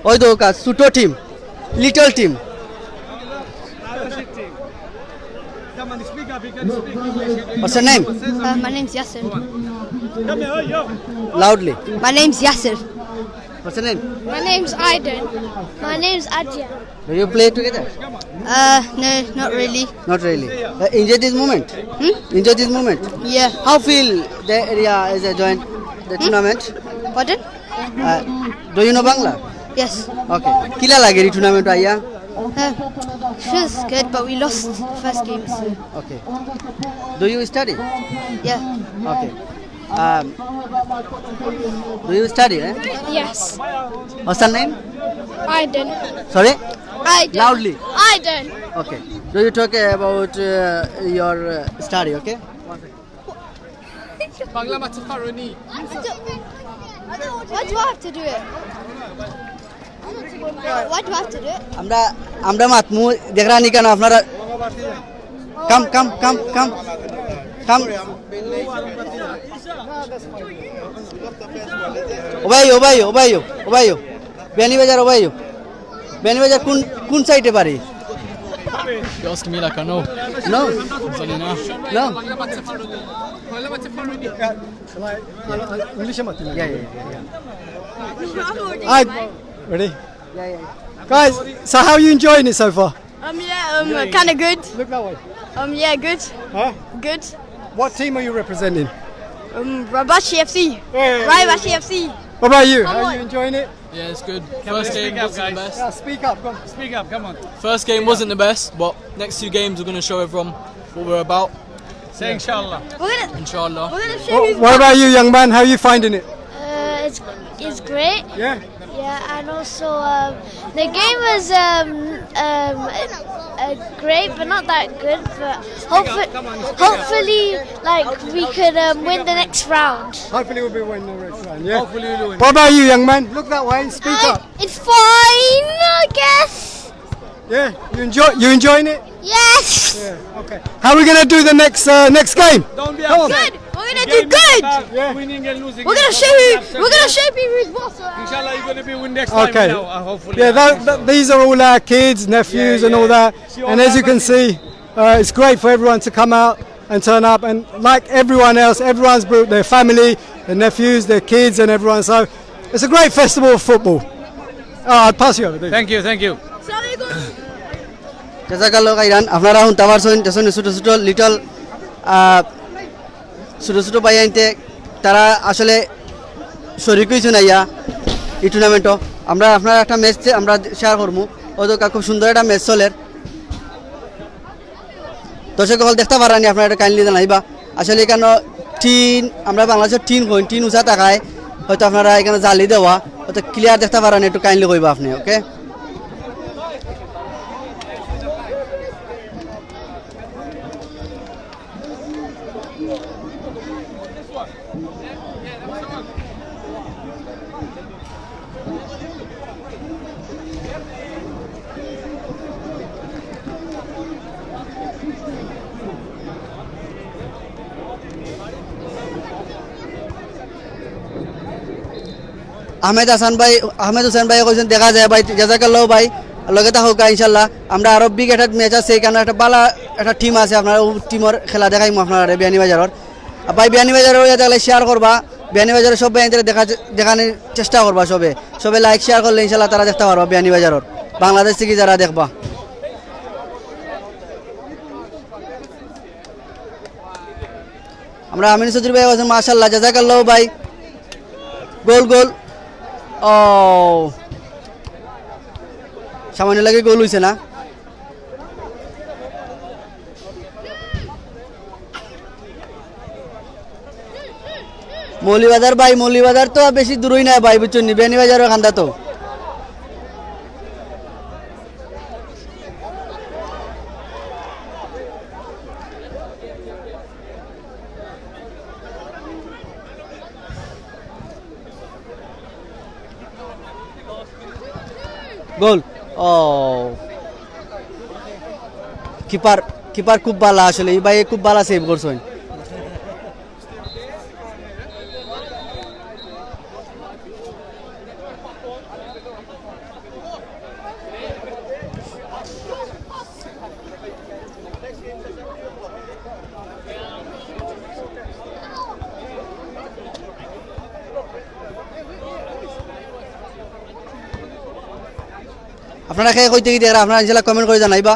ওই তো কাজ, ছোট team, little team। What's your name? Uh, my name's Yasser. Loudly. My name's Yasser. What's your name? My name's Aiden. My name's Adya. Do you play together? Uh, no, not really. Not really. Uh, enjoy this moment. Hmm? Enjoy this moment. Yeah. How feel the area is a join the tournament? Pardon? Uh, do you know Bangla? Yes. Okay. কিলা লাগে এই টুর্নামেন্ট আইয়া? Uh, feels good, but we lost the first game. So. Okay. Do you study? Yeah. Okay. Um, do you study? Eh? Yes. What's your name? Aiden. Sorry? Aiden. Loudly. Aiden. Okay. Do you talk about uh, your uh, study? Okay. Bangla মাছে ফারুনি। What do I have to do it? What do I have to do it? আমরা আমরা মাতমু দেখরা নি কেন আপনারা? Come, come, come, come, come. ও ভাই, ও ভাই, ও ভাই, ও ভাই, বিয়ানীবাজার, ও ভাই, বিয়ানীবাজার কোন কোন সাইডে বাড়ি? You ask me like I know. No. জানি না। No. ইংলিশে মাতি না। Yeah, yeah, yeah, yeah. Hi. Ready? Yeah, yeah, yeah. Guys, so how are you enjoying it so far? Um, yeah, um, kind of good. Look that way. Um, yeah, good. Huh? Good. What team are you representing? Um, Rabashi F C. Hey. Rabashi F C. What about you? How are you enjoying it? Yeah, it's good. First game wasn't the best. Yeah, speak up. Come on. Speak up. Come on. First game wasn't the best, but next two games we're going to show everyone what we're about. Say inshallah. We're gonna, Inshallah. We're gonna show you. What about you, young man? How are you finding it? Uh, it's it's great. Yeah. Yeah, and also um, the game was um, um, uh, great, but not that good. But hopefully, hopefully, like we could um, win the next round. Hopefully we'll be winning the next round. Yeah. Hopefully we'll win. What about you, young man? Look that way. Speak up. It's fine, I guess. Yeah, you enjoy? You enjoying it? Yes. Yeah. Okay. How are we gonna do the next uh, next game? Don't be upset. Good. We're gonna do good. Yeah. Winning and losing. We're gonna show you. We're gonna show people who's boss. Inshallah, you're gonna be win next time. Okay. Now, uh, hopefully. Yeah, that, that, these are all our kids, nephews, and all that. And as you can see, uh, it's great for everyone to come out and turn up. And like everyone else, everyone's brought their family, their nephews, their kids, and everyone. So it's a great festival of football. Oh, I'll pass you over. Thank you, thank you. জাযাকাল্লাহু খাইরান। আপনারা হুনতা পারছইন, দেখছইন ছোট ছোট লিটল ছোট ছোট ভাইয়াইন্তে তারা আসলে শরিক অইছইন আইয়া ই টুর্নামেন্টো। আমরা আপনারার একটা ম্যাচ আমরা শেয়ার করমু, অউ দেখউক্কা খুব সুন্দর একটা ম্যাচ চলের। দর্শক অকল দেখতা পাররা নি, আপনারা একটু কাইন্ডলি জানাইবা। আসলে ইখানো টিন, আমরা বাংলাদেশর টিন কইন, টিন উচা থাকায় হয়তো আপনারা ইখানো জালি দেওয়া, হয়তো ক্লিয়ার দেখতা পাররা নি, একটু কাইন্ডলি কইবা আপনে, ওকে? আহমেদ হাসান ভাই, আহমেদ হোসেন ভাই কইছইন, দেখা যায় ভাই, জাযাকাল্লাহু ভাই, লগে থাকউক্কা ইনশাআল্লাহ। আমরা আরো বিগ একটা ম্যাচ আছে, ইখানো একটা ভালা একটা টিম আছে, আপনারা অউ টিমর খেলা দেখাইমু আপনারারে বিয়ানীবাজারর। আর ভাই বিয়ানীবাজারর ইয়া দেখলে শেয়ার করবা, বিয়ানীবাজারর সব ভাইয়াইন্তরে দেখা, দেখানির চেষ্টা করবা সবে। সবে লাইক শেয়ার করলে ইনশাআল্লাহ তারা দেখতা পারবা বিয়ানীবাজারর, বাংলাদেশ থাকি যারা দেখবা। আমরা আমিন চৌধুরী ভাই আছেন, মাশাআল্লাহ, জাযাকাল্লাহু ভাই। গোল, গোল। ও, সামান্য লাগি গোল অইছে না। মৌলভীবাজার ভাই, মৌলভীবাজার তো বেশি দূরই নায় ভাই, বুঝছইন নি? বিয়ানীবাজারর কান্দা তো। গোল। ও। কিপার, কিপার খুব ভালা আসলে। ই ভাইয়ে খুব ভালা সেভ করছইন। আপনারা কে কই থাকি দেখরা, আপনারা ইনশাল্লাহ comment করি জানাইবা।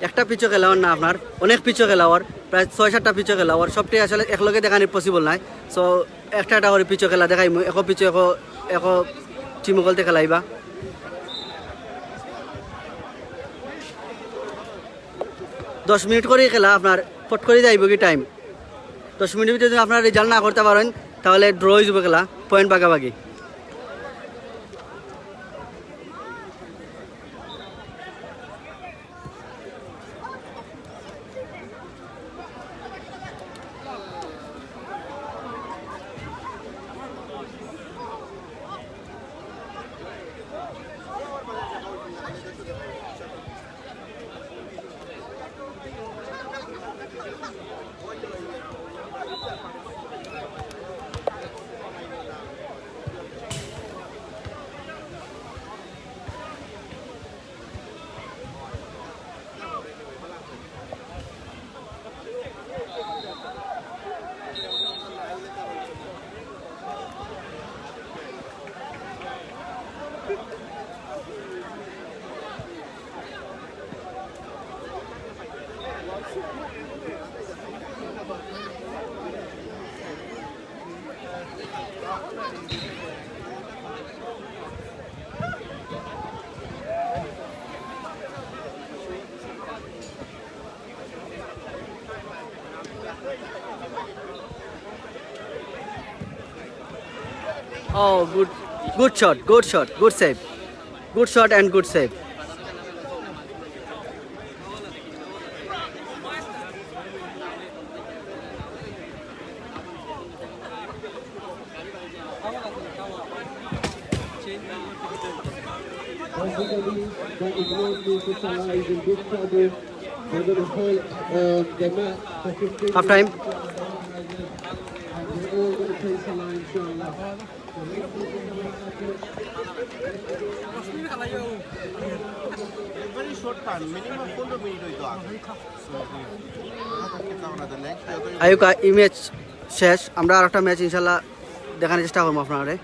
একটা pitch-ও খেলা অর না আপনার, অনেক pitch-ও খেলা অর, প্রায় ছয় সাতটা pitch-ও খেলা অর, সবটি আসলে একলগে দেখানি possible নায়। So একটা একটা করি pitch-ও খেলা দেখাইমু, একো pitch-ও একো, একো team অকলতে খেলাইবা। দশ মিনিট করি খেলা আপনার, ফট করি যাইবো কি time। দশ মিনিটের ভিতরে যদি আপনারা result না করতা পারইন, তাহলে draw অই যাইবো খেলা, point ভাগাভাগি। Oh, good, good shot, good shot, good save. Good shot and good save. Half time. Very short time, minimum পনেরো মিনিট অইতো আগে। আইউক্কা, ই match শেষ, আমরা আরেকটা match ইনশাল্লাহ দেখানির চেষ্টা করমু আপনারারে।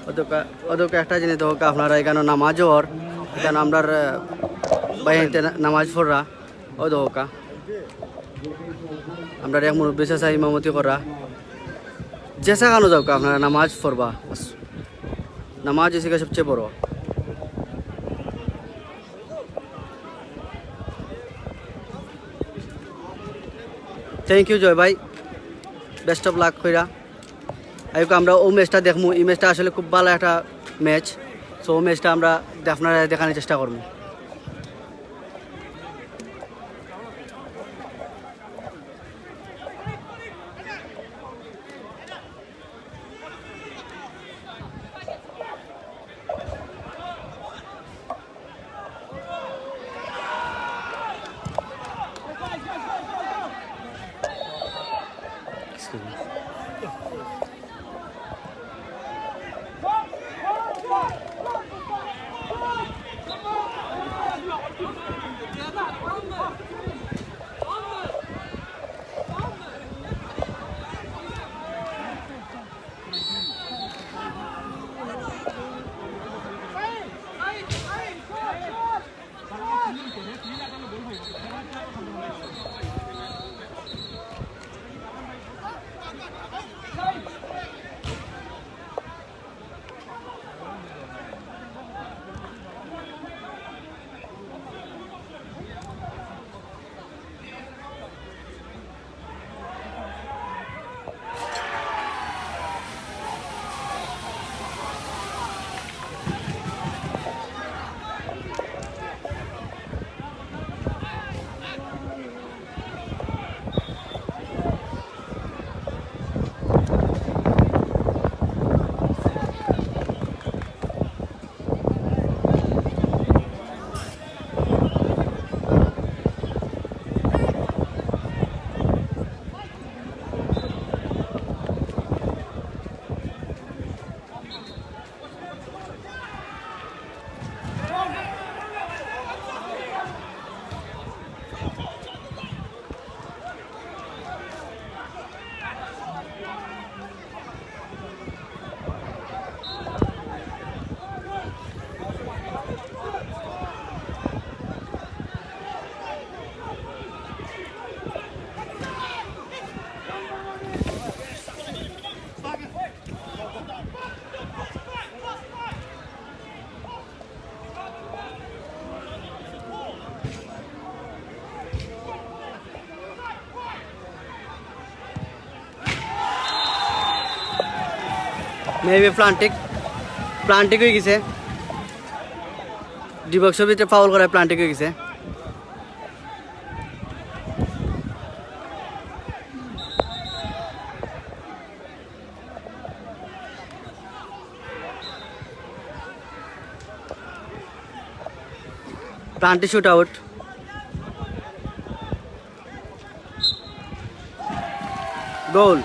অউ দেখউক্কা, অউ দেখউক্কা একটা জিনিস দেখউক্কা আপনারা, ইকানো নামাজ অর, ইকানো আমরার, আহ, ভাইয়াইন্তে না-, নামাজ পড়রা, অউ দেখউক্কা। আমরার এক মুরব্বি চাচা ইমামতি কররা। যেছাকানো যাউক্কা আপনারা নামাজ পড়বা। নামাজ অইছে গিয়া সবচেয়ে বড়। Thank you জয় ভাই, best of luck কইরা। আইউক্কা, আমরা অউ matchটা দেখমু। ই matchটা আসলে খুব ভালা একটা match। So অউ matchটা আমরা দে-, আপনারারে দেখানির চেষ্টা করমু। Excuse me. মেবি প্লান্টিক, প্লান্টিক অই গেছে। ডি বক্সর ভিতরে ফাউল করায় প্লান্টিক অই গেছে। Penalty shoot out. গোল।